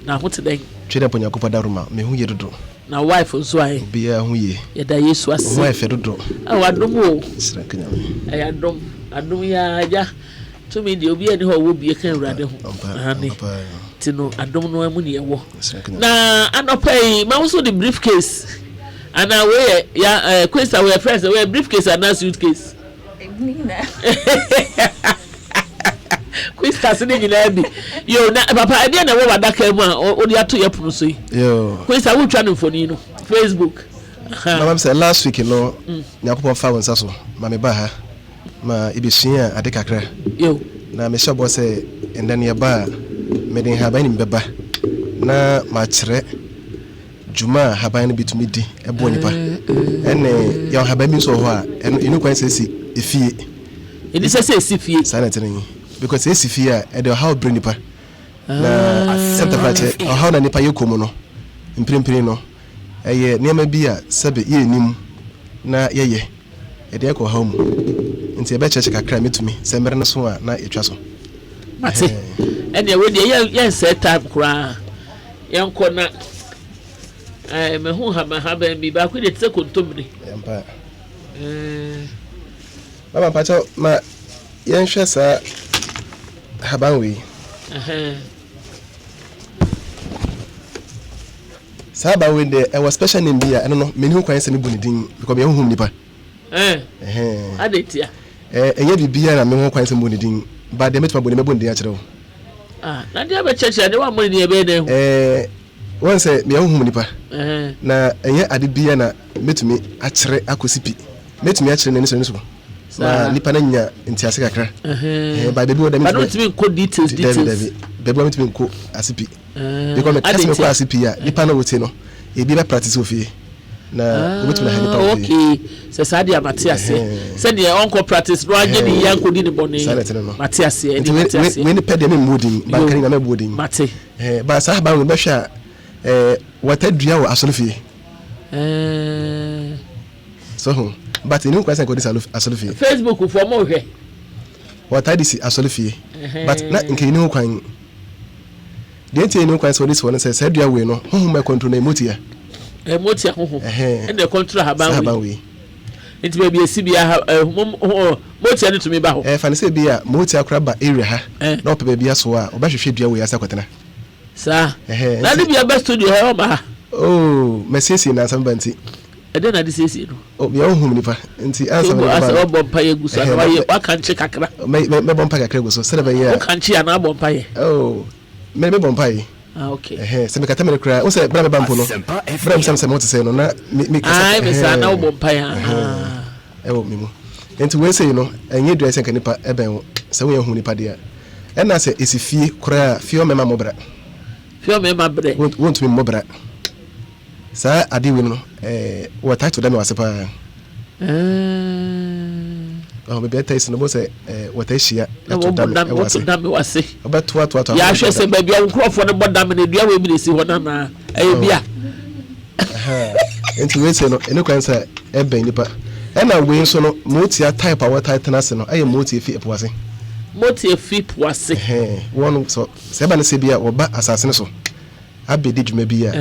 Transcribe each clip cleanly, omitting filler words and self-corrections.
Na ho te dɛn? Twe dɛ mpo Nyankopɔn adaworoma, me ho ye dodo. Na wife nso ayɛ? Obiara ho ye. Yɛda Yesu ase. Wo ho ayɛ fɛ dodo. Oh, adom o. Nhyira nka Nyame. Ɛyɛ adom. Adom yi ara, Agya. Tumi deɛ obiara nni hɔ a ɔwɔ bie ka Awurade ho. Aane. Nti no, adom no ara mu ne yɛwɔ. Na anɔpa yi, ma wo nso de brief case. Anaa wei yɛ, ya, eh, Kwesi, wei yɛ frɛ sɛ, wei yɛ brief case anaa suitcase? Quistas ne nyinaa bi. Yo, na papa, ɛdeɛ na ɛwɔ w'adaka mu a wode ato yɛ pono so yi? Yo. Quista, wotwa no mfoni no, Facebook. Mama sɛ last week no, Nyankopɔn fa wo nsa so ma me ba ha ma yɛbɛsua ade kakra. Yo. Na mehyɛ bɔ sɛ ɛndɛ no yɛba a, mede nhaban nim bɛba na makyerɛ dwuma a haban no betumi di boa nipa. Ɛne yɛwɔ haban bi nso wɔ hɔ a, ɛno ɛni kwan sɛ esi efie. Ɛni sɛ sɛ esi fie. Saa na ɛte no yi. Because sɛ esi fie a, ɛde ɔhaw brɛ nipa. Na sɛ ntafrakyɛ, ɔhaw na nipa yɛ kɔ mu no, mprempren no, ɛyɛ nneɛma bi a sɛbe yɛnnim na yɛyɛ. Ɛde yɛn kɔ ɔhaw mu. Nti yɛbɛkyerɛkyerɛ kakra a mɛtumi, sɛ mmere no so a na yɛtwa so. Mate. Ɛneɛ wei deɛ yɛnsɛe time koraa. Yɛnkɔ na ɛɛ mehu haban bi baako deɛ te sɛ kontommire. Mpa. Mama mpakyɛw ma yɛnhwɛ saa haban wei. Saa haban wei deɛ ɛwɔ special name bi a ɛno no menni ho kwan sɛ mebu ne din because meyɛ honhom nipa. Adɛn ntia? Ɛnyɛ biribiara na mewɔ ho kwan sɛ mebɔ ne din, but deɛ mɛtumi abɔ ne mɛbɔ ne din akyerɛ wo. Ah, na deɛ bɛkyerɛkyerɛ deɛ wammɔ ne din ɛbɛyɛ dɛn hu? Wɔn sɛ meyɛ honhom nipa, na ɛnyɛ ade biara na mɛtumi akyerɛ akɔsi pi. Mɛtumi akyerɛ n'ani so n'ani so ma nipa no anya ntease kakra. But baabi wɔ dɛ mentumi nkɔ details details. Dabi dabi, baabi wɔ mentumi nkɔ ase pi. Because meka sɛ mekɔ ase pii a, nipa no wote no, ebi bɛ practice wɔ fie. Na wobɛtumi aha nipa wɔ fie. Okay, sɛ saa deɛ mate aseɛ. Sɛdeɛ ɔnkɔ practice no anyɛ ne yie ankɔdi ne bɔne. Saa na ɛte no no. Mate aseɛ, ɛne mate aseɛ. Wei ne pɛ deɛ memmɔ din, ba nka ne nyinaa mɛbɔ din. Mate. Ba saa ahaban wei bɛhwɛ a, wɔtaa dua wɔ asɔre fie. So ho, but ɛni ho kwan sɛ nkɔdi asɔre fie. Facebook foɔ mo hwɛ. Wɔtaa de si asɔre fie, but na nka ɛni ho kwan. Deɛ nti a ɛnni kwan sɛ wɔde si hɔ ne sɛ, saa dua wei no, honhom a ɛkɔntro no, ɛyɛ motia. Ɛyɛ motia honhom. Ɛna ɛkɔntro ahaban wei. Saa ahaban wei. Nti baabi esi biara, motia no tumi ba hɔ. Ɛɛ, fa no sɛ ebi a motia koraa ba area ha, na ɔpɛ baabi asoa a, ɔbɛhwehwɛ dua wei ase akɔtena. Saa. Na ne bia ba studio ha, ɔma ha. Oh, masiesie nansa meba nti. Ɛdɛn na ade siesie no? Oh, meyɛ honhom nipa nti ansa na mebɛba no. Wabɔ mpaeɛ gu so anaa wayɛ wakankye kakra. Mɛbɔ mpaeɛ kakra gu so sɛdeɛ ɛbɛyɛ a. Wokankye anaa abɔ mpaeɛ? Oh, me mebɔ mpaeɛ. Ah, okay. Ɛhɛn, sɛ mekata mene koraa, wo sɛ bere a meba mpo no, bere a mesam sɛ mo te sɛ no na me me kasa. Ayi me saa na wobɔ mpaeɛ ah. Ɛwɔ me mu. Nti wei sei no, ɛnyɛ dua sɛ nka nipa ɛbɛn wo, sɛ woyɛ hu nipa deɛ. Ɛna sɛ esi fie koraa, fie ɔmɛma mmɔ bra. Fie ɔmɛma brɛ. Wontumi mmɔ bra. Saa ade wei no eh, wɔ title da me wase paa. Ɔhɔ baabi a ɛtaa si no, wobɛhu sɛ eh, wɔtaa hyia ɛto dame ɛwɔ ase. Wɔto dame wɔ ase. Wɔbɛto ato ato. Yɛahwɛ sɛ baabi a nkurɔfoɔ no bɔ dame no, dua wei bi na esi hɔ no anaa ɛyɛ bi a. Nti wei sɛ no, ɛne kwan sɛ ɛbɛn nipa. Ɛna wei nso no, motia type a wɔtaa tena ase no, ɛyɛ motia fi ɛpo ase. Motia fi po ase. Wɔn sɛ ɛba no sɛ bi a wɔba asase no so. abɛdi dwuma bi a,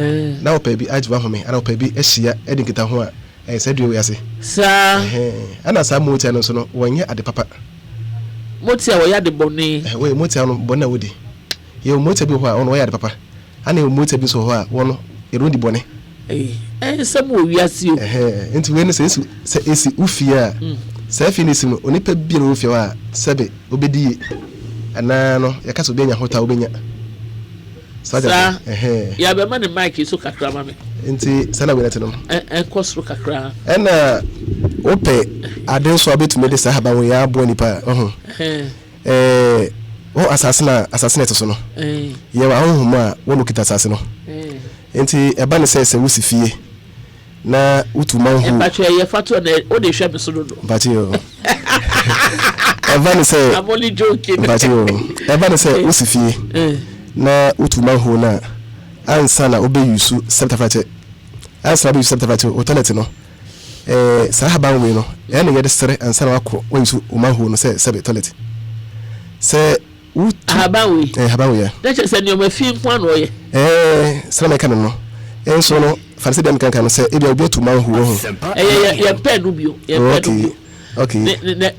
na wɔpɛ bi agye w'ahome anaa wɔpɛ bi ahyia adi nkitaho a, ɛyɛ saa dua wei ase. Saa. Ɛhɛn. Ɛna saa motia no nso no, wɔnyɛ ade papa. Motia wɔyɛ ade bɔne. Ɛhɛn, wɔyɛ motia no bɔne na wɔdi. Yɛwɔ motia bi wɔ hɔ a, wɔn wɔyɛ ade papa. Ɛna yɛwɔ motia bi nso wɔ hɔ a, wɔn yɛde wɔn di bɔne. Ei, nsɛm wɔ wiase o. Ɛhɛn, nti wei no sɛ esi, sɛ esi wo fie a, saa fie no esi no, onipa biara wɔ fie hɔ a, sɛbe, obedi yie. Anaa no, yɛka sɛ obi anya ahotɔ a, wobɛnya. Saa, yɛ bɛma ne mic so kakra ma me. Nti saa na wei te no. Ɛnkɔ soro kakra. Ɛna wopɛ ade nso a wobɛtumi de saa haban wei aboa nipa a, ɔho. Ɛɛ, wɔ asase na asase na ɛte so no. Yɛwɔ ahonhom a wɔn okita asase no. Nti ɛba ne sɛ sɛ wosi fie na wotu manhole. Mpakyɛ ɛyɛ fatoɔ na wode hwɛ me so dodo. Mpakyɛ o. Ɛba ne sɛ. I'm only joking. Mpakyɛ o. Ɛba ne sɛ wosi fie na wotu manhole no a ansa na wobɛ use sɛptafakyɛ ansa na wobɛ use sɛptafakyɛ wo toilet no ɛɛ saa haban wei no ɛyɛ na yɛde srɛ ansa na wakɔ wa use wo manhole no sɛ sɛbe toilet sɛ wotu Ahaban wei. Ɛɛ haban wei ya. Na kyerɛ sɛ nneɛma fi nko ara na ɔyɛ. Ɛɛ sɛ mɛka no no nso no fa no sɛ deɛ meka nka no sɛ ebia obi atu manhole wɔ ho. Ɛyɛ yɛ yɛmpɛ no bio yɛmpɛ no bio. Okay. Ne ne ne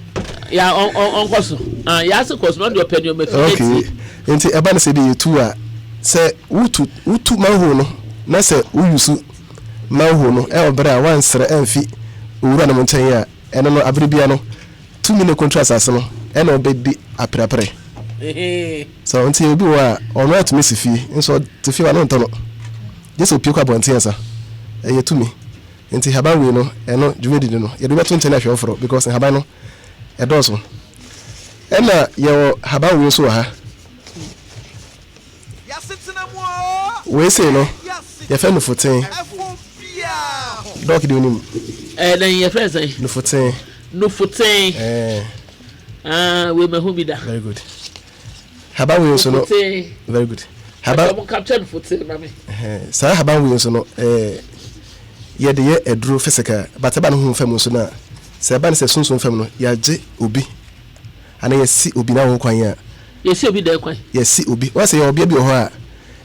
ya ɔn ɔn ɔnkɔ so ah yase kɔ so na ɔde ɔpɛ nneɛma fi Okay. etie. Nti ɛba no sɛ bi yɛtu a sɛ wotu wotu manhole no na sɛ woyusu manhole no ɛwɔ berɛ a wansrɛ amfi owura nom nkyɛn a ɛno no abere bia no tumi na ɛkontra asase no ɛna ɔbɛdi aperɛaperɛ. So nti obi wɔ hɔ a ɔno ara tumi si fie nso ɔte fie hɔ a na ɔntɔ no gye sɛ opue kɔ abɔnten ansa. Ɛyɛ tumi. Nti haban wei no ɛno dwumadi no yɛde bɛto nkyɛn ahwɛ foforɔ because nhaban no ɛdɔɔso. Ɛna yɛwɔ haban wei nso wɔ ha. Wei sei no yɛfrɛ no foten. Dɔk deɛ onim. Ɛɛ dɛn yɛfrɛ no sɛn? Nufoten. Nufoten. Ɛɛ. Ah, wei mahu bi da. Very good. Haban wei nso no. Nufoten. Very good. Haban. Ɔmo capture nufoten ma me. Saa haban wei nso no ɛɛ yɛde yɛ aduro physical but ɛba no honhom fam nso no a sɛ ɛba no sɛ sunsum fam no yɛagye obi anaa yɛasi obi n'awo kwan a. Yɛsi obi dɛn kwan? Yɛsi obi. Wɔn sɛ yɛwɔ ɔbea bi wɔ hɔ a,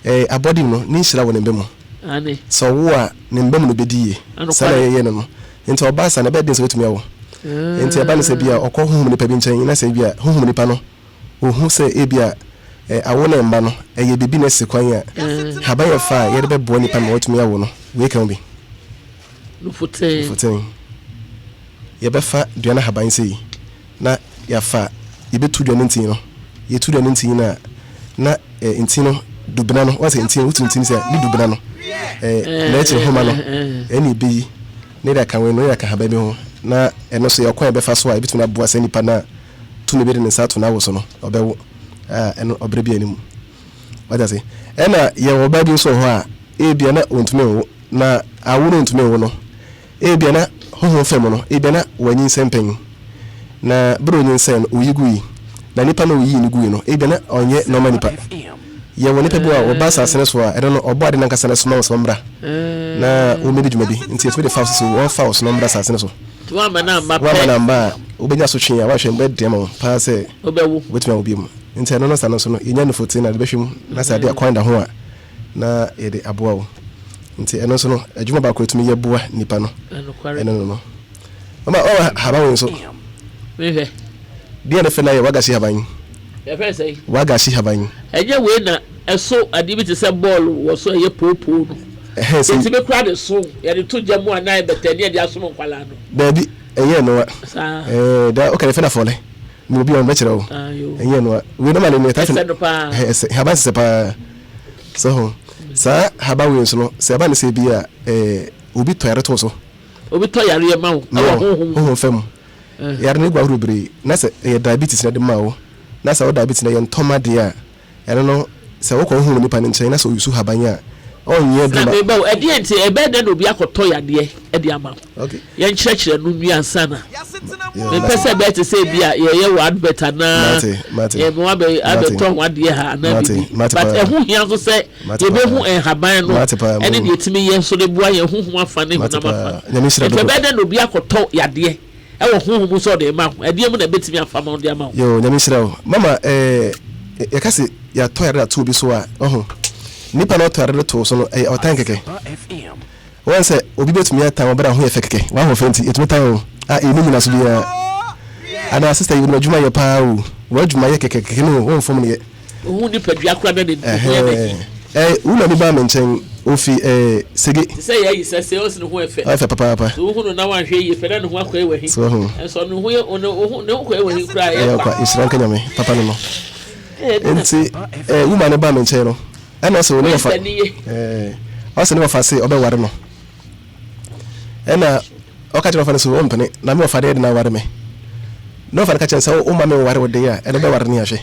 ɛɛ abɔde mu no, ne nhyira wɔ ne mba mu. Aane. Sɛ ɔwo a, ne mba mu na obedi yie. Saa na yɛyɛ no no. Nti ɔbaa saa no, ɛbɛyɛ den sɛ obetumi awo. Nti ɛba no sɛ bi a ɔkɔ honhom nipa bi nkyɛn na sɛ bi a honhom nipa no ohu sɛ ebi a ɛɛ awo ne mba no ɛyɛ biribi na ɛsi kwan a, haban yɛ fa a yɛde bɛboa nipa no ma watumi awo no, wei ka ho bi. Nufuten. Nufuten. Yɛbɛfa dua no ahaban sei. na yɛafa, yɛbɛtu dua no ntini no, yɛtu dua no ntini no a, na eh, ntini no, dubena no, wɔn sɛ ntini, wotu ntini sɛ ne dubena no, eh, n'akyiri nhoma no, ɛne ɛbɛyi, na yɛde aka wei no, na yɛde aka haban bi ho, na ɛno nso yɛ ɔkwan a yɛbɛfa so a yɛbɛtumi aboa sɛ nipa no a tumi bi de ne nsa ato n'awo so no, ɔbɛwo, a ɛno ɔbrɛ bi anim. Wate ase? Ɛna yɛwɔ ɔbaa bi nso wɔ hɔ a, ebia na ɔntumi nwo, na awo no ntumi nwo no, Ebia na honhom fam no, ebia na wanyinsɛn pɛn, na bere a onyinsɛn no, oyi gui. Na nipa no a oyii no gui no, ebia na ɔnyɛ nɔɔma nipa. Yɛwɔ nnipa bi a wɔba asase no so a, ɛno no, Ɔbɔade no ankasa na ɛsoma wɔn sɛ wɔmmra na wɔmmedi dwuma bi. Nti yɛtumi de fa wo so sɛ wɔmfa wo so na wɔmmra asase no so. Woamma no amma pɛ. Woamma no amma a, wobɛnya asotwe a woanhwɛ no bɛyɛ den ama wo paa sɛ wobɛwo. Wobɛtumi awo bio. Nti ɛno no saa no nso no, yɛnya nufote na yɛde bɛhwɛ mu na sɛ ade a kwan da ho a, na yɛde aboa wo. Nti ɛno nso no, adwuma baako a ɛtumi yɛ boa nipa no, ɛno no no. Mama, ɔwɔ haban wei nso. Mehwɛ. Deɛ ne fɛ no ayɛ wagasi haban. Yɛfrɛ sɛ? Wagasi haban. Ɛnyɛ wei na ɛso adeɛ bi te sɛ bɔɔl wɔ so ɛyɛ poopoo no. Ɛhɛn sɛ. Yɛtumi kora de so, yɛde to gya mu anaa ɛbɛtɛ ne yɛde asom nkwadaa no. Daabi, ɛnyɛ ɛnoa. Saa. Ɛɛ, da, ɔka yɛfrɛ no afɔle. Na obi a ɔbɛkyerɛ wo. Ɛnyɛ ɛnoa. Wei normally no yɛtaa Ɛsɛ no paa. Ɛsɛ, haban sesɛ paa. So ho. Saa haban wei nso no, sɛ ɛba no sɛ bi a, ɛɛ, obi tɔ yare to so. Obi tɔ yareɛ ma wo ɛwɔ honhom mu. Honhom fam. Yare no gu ahorow bebree. Na sɛ ɛyɛ diabetes na ɛde ma wo, na sɛ wo diabetes no ɛyɛ ntɔma deɛ a, Ɛno no, sɛ wokɔ honhom nipa no nkyɛn na sɛ ɔyusu haban a, ɔnyɛ aduru Na ma. meba o, ɛdeɛn nti, ɛbɛyɛ dɛn na obi akɔtɔ yadeɛ de ama wo? Okay. Yɛnkyerɛkyerɛ no nwie ansa na. Yeah, Mempɛ mate. sɛ ɛbɛyɛ te sɛ ebi a yɛyɛ wɔ advert anaa Mate, mate. yɛma wabɛ Mate. abɛtɔ ho adeɛ ha anaa Mate, biribi. mate But paa. ɛho hia nso sɛ Mate yɛbɛhu paa. nhaban no Mate paa, ɛne mo. deɛ ɛtumi yɛ nso de boa yɛn honhom afa ne Mate honam afa. paa. Nyame nhyira Nti dodo. ɛbɛyɛ dɛn na obi akɔtɔ yadeɛ Ɛwɔ honhom mu sɛ ɔde rema wo. Ɛdeɛn mu na ɛbɛtumi afa ma ɔde ama wo? Yoo, Nyame nhyira wo. Mama eh, yɛka se yɛatɔ yare de ato obi so a, wahu, nipa no a ɔtɔ yare de to wo so no, ɛyɛ ɔtan kɛkɛ. Wahu sɛ obi bɛtumi atan wo bere a ho yɛ fɛ kɛkɛ, w'ahoɔfɛ nti, yɛtumi tan wo a, ɛnni nyinaso biara. Anaa sister yi, wonim adwuma yɛ paa o, w'adwuma yɛ kɛkɛ kɛkɛ no o, womfom no yɛ. Ohu nipadua koraa na ne ho yɛ no ahi. Ɛɛ, wo na bi baa me nkyɛn, ofi ɛɛ Sege. Te sɛ yɛayi sɛ sɛ ɔsi ne ho ɛfɛ. Ɔyɛ fɛ papaapa. So wohu no na wanhwɛ yie pɛ na ne ho akɔyɛ wahi. So wahu. Nso ne ho yɛ ne ho ne ho kɔyɛ wahi koraa ɛyɛ kwa. Nhyira nka Nyame papa no no. Nti ɛɛ wo maame baa me nkyɛn no ɛna ɔsɛ ne wɔfa ɛɛ ɔsɛ ne wɔfa se ɔbɛware no ɛna Ɔka kyerɛɛ ɔfa no sɛ, Wompene, na me ɔfa deɛ de no aware me. Na ɔfa no ka kyerɛɛ no sɛ, Womma menware wo deɛ a, ɛno bɛware ne ahwɛ.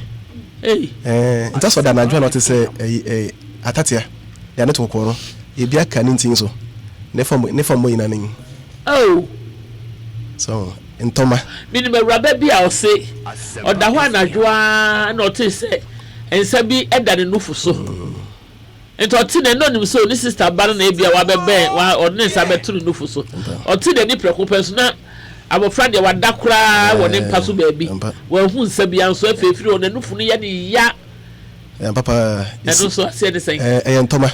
Ɛɛ, nti asɔ da anadwo a na ɔte sɛ ɛyi ɛɛ atatea deɛ ne to kɔkɔɔ no, ebi aka ne ntin so, ne fam ne fam nyinaa ne. Oh. So ntɔma. Menim awuraba bi a ɔse ɔda hɔ anadwo ara na ɔtee sɛ nsa bi da ne nufu so. Nti ɔte n'ani na ɔnim sɛ ɔne sista ba no na ebia wabɛbɛn, wa, ɔde ne nsa bɛto ne nufu so. Ɔte n'ani prɛko pɛ nso na abɔfra deɛ wada koraa wɔ ne mpa so baabi. Wanhu nsa biara nso afei firi hɔ n'anufu no yɛ ne ya. Ɛyɛ paa. Ɛno nso aseɛ ne sɛn? Ɛyɛ ntɔma.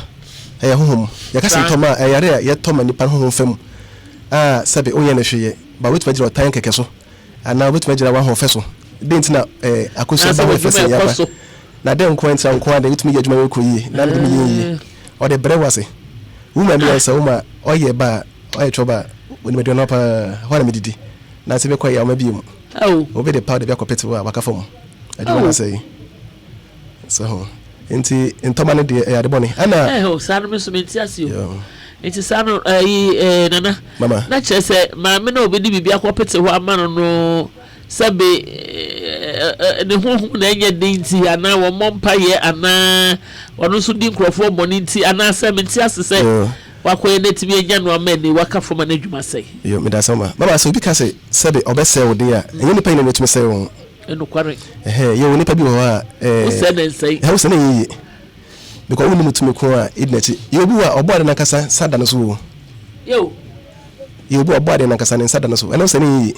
Ɛyɛ honhom. Yɛka sɛ ntɔma a, ɛyɛ yare a yɛtɔ ma nipa no honhom fa mu a sɛbe wonyɛ no hwee yɛ, but wobɛtumi agyina ɔtan kɛkɛ so anaa wobɛtumi agyina w'ahoɔfɛ so. Dɛn nti na akosua ba ho yɛ fɛ sen yɛn aba? Na dɛn nko ara nti na wo nko ara deɛ wotumi yɛ adwuma wei kɔ yie na mede meyɛ yie? Ɔde brɛ wo ase. Wo maame yɛ sɛ wo ma ɔyɛ ba a, ɔyɛ twɔ ba a, onim aduane noa paa, hɔ a na medidi. Na sɛ mekɔ yɛ a, ɔma bio mu. Obi de powder bi akɔpete wo a, waka fam. Adwuma no asɛe. So ho. Nti ntɔma no deɛ ɛyɛ ade bɔne. Ɛna. Ɛhɛ o, saa no me nso mente ase o. Nti saa no ɛyi ɛɛ nana. Mama. Na kyerɛ sɛ maame na obi de biribi akɔpete hɔ ama no no sɛbe ne honhom na ɛnyɛ den nti anaa wɔmmɔ mpaeɛ anaa ɔno nso di nkurɔfoɔ bɔne nti anaasɛ mente ase sɛ wakɔyɛ no atumi anya no ama ani waka fam a n'adwuma sɛe. Yo, meda ase mama. Mama, sɛ obi ka sɛ sɛbe ɔbɛsɛe wo de a, ɛnyɛ nnipa nyinaa na ɛtumi sɛe wɔn. Nokware. Ɛhɛn, yɛwɔ nipa bi wɔ hɔ a, ɛɛ. Wosɛe na ɛnsɛe. Ɛhɛn, wosɛe na ɛnyɛ yie. Because wonnim tumi ko a edi n'akyi. Yɛwɔ obi wɔ hɔ a, ɔbɔ ade n'ankasa nsa da no so o. Yo. Yɛwɔ obi wɔ hɔ a, ɔbɔ ade n'ankasa ne nsa da no so. Ɛno wosɛe na ɛnyɛ yie.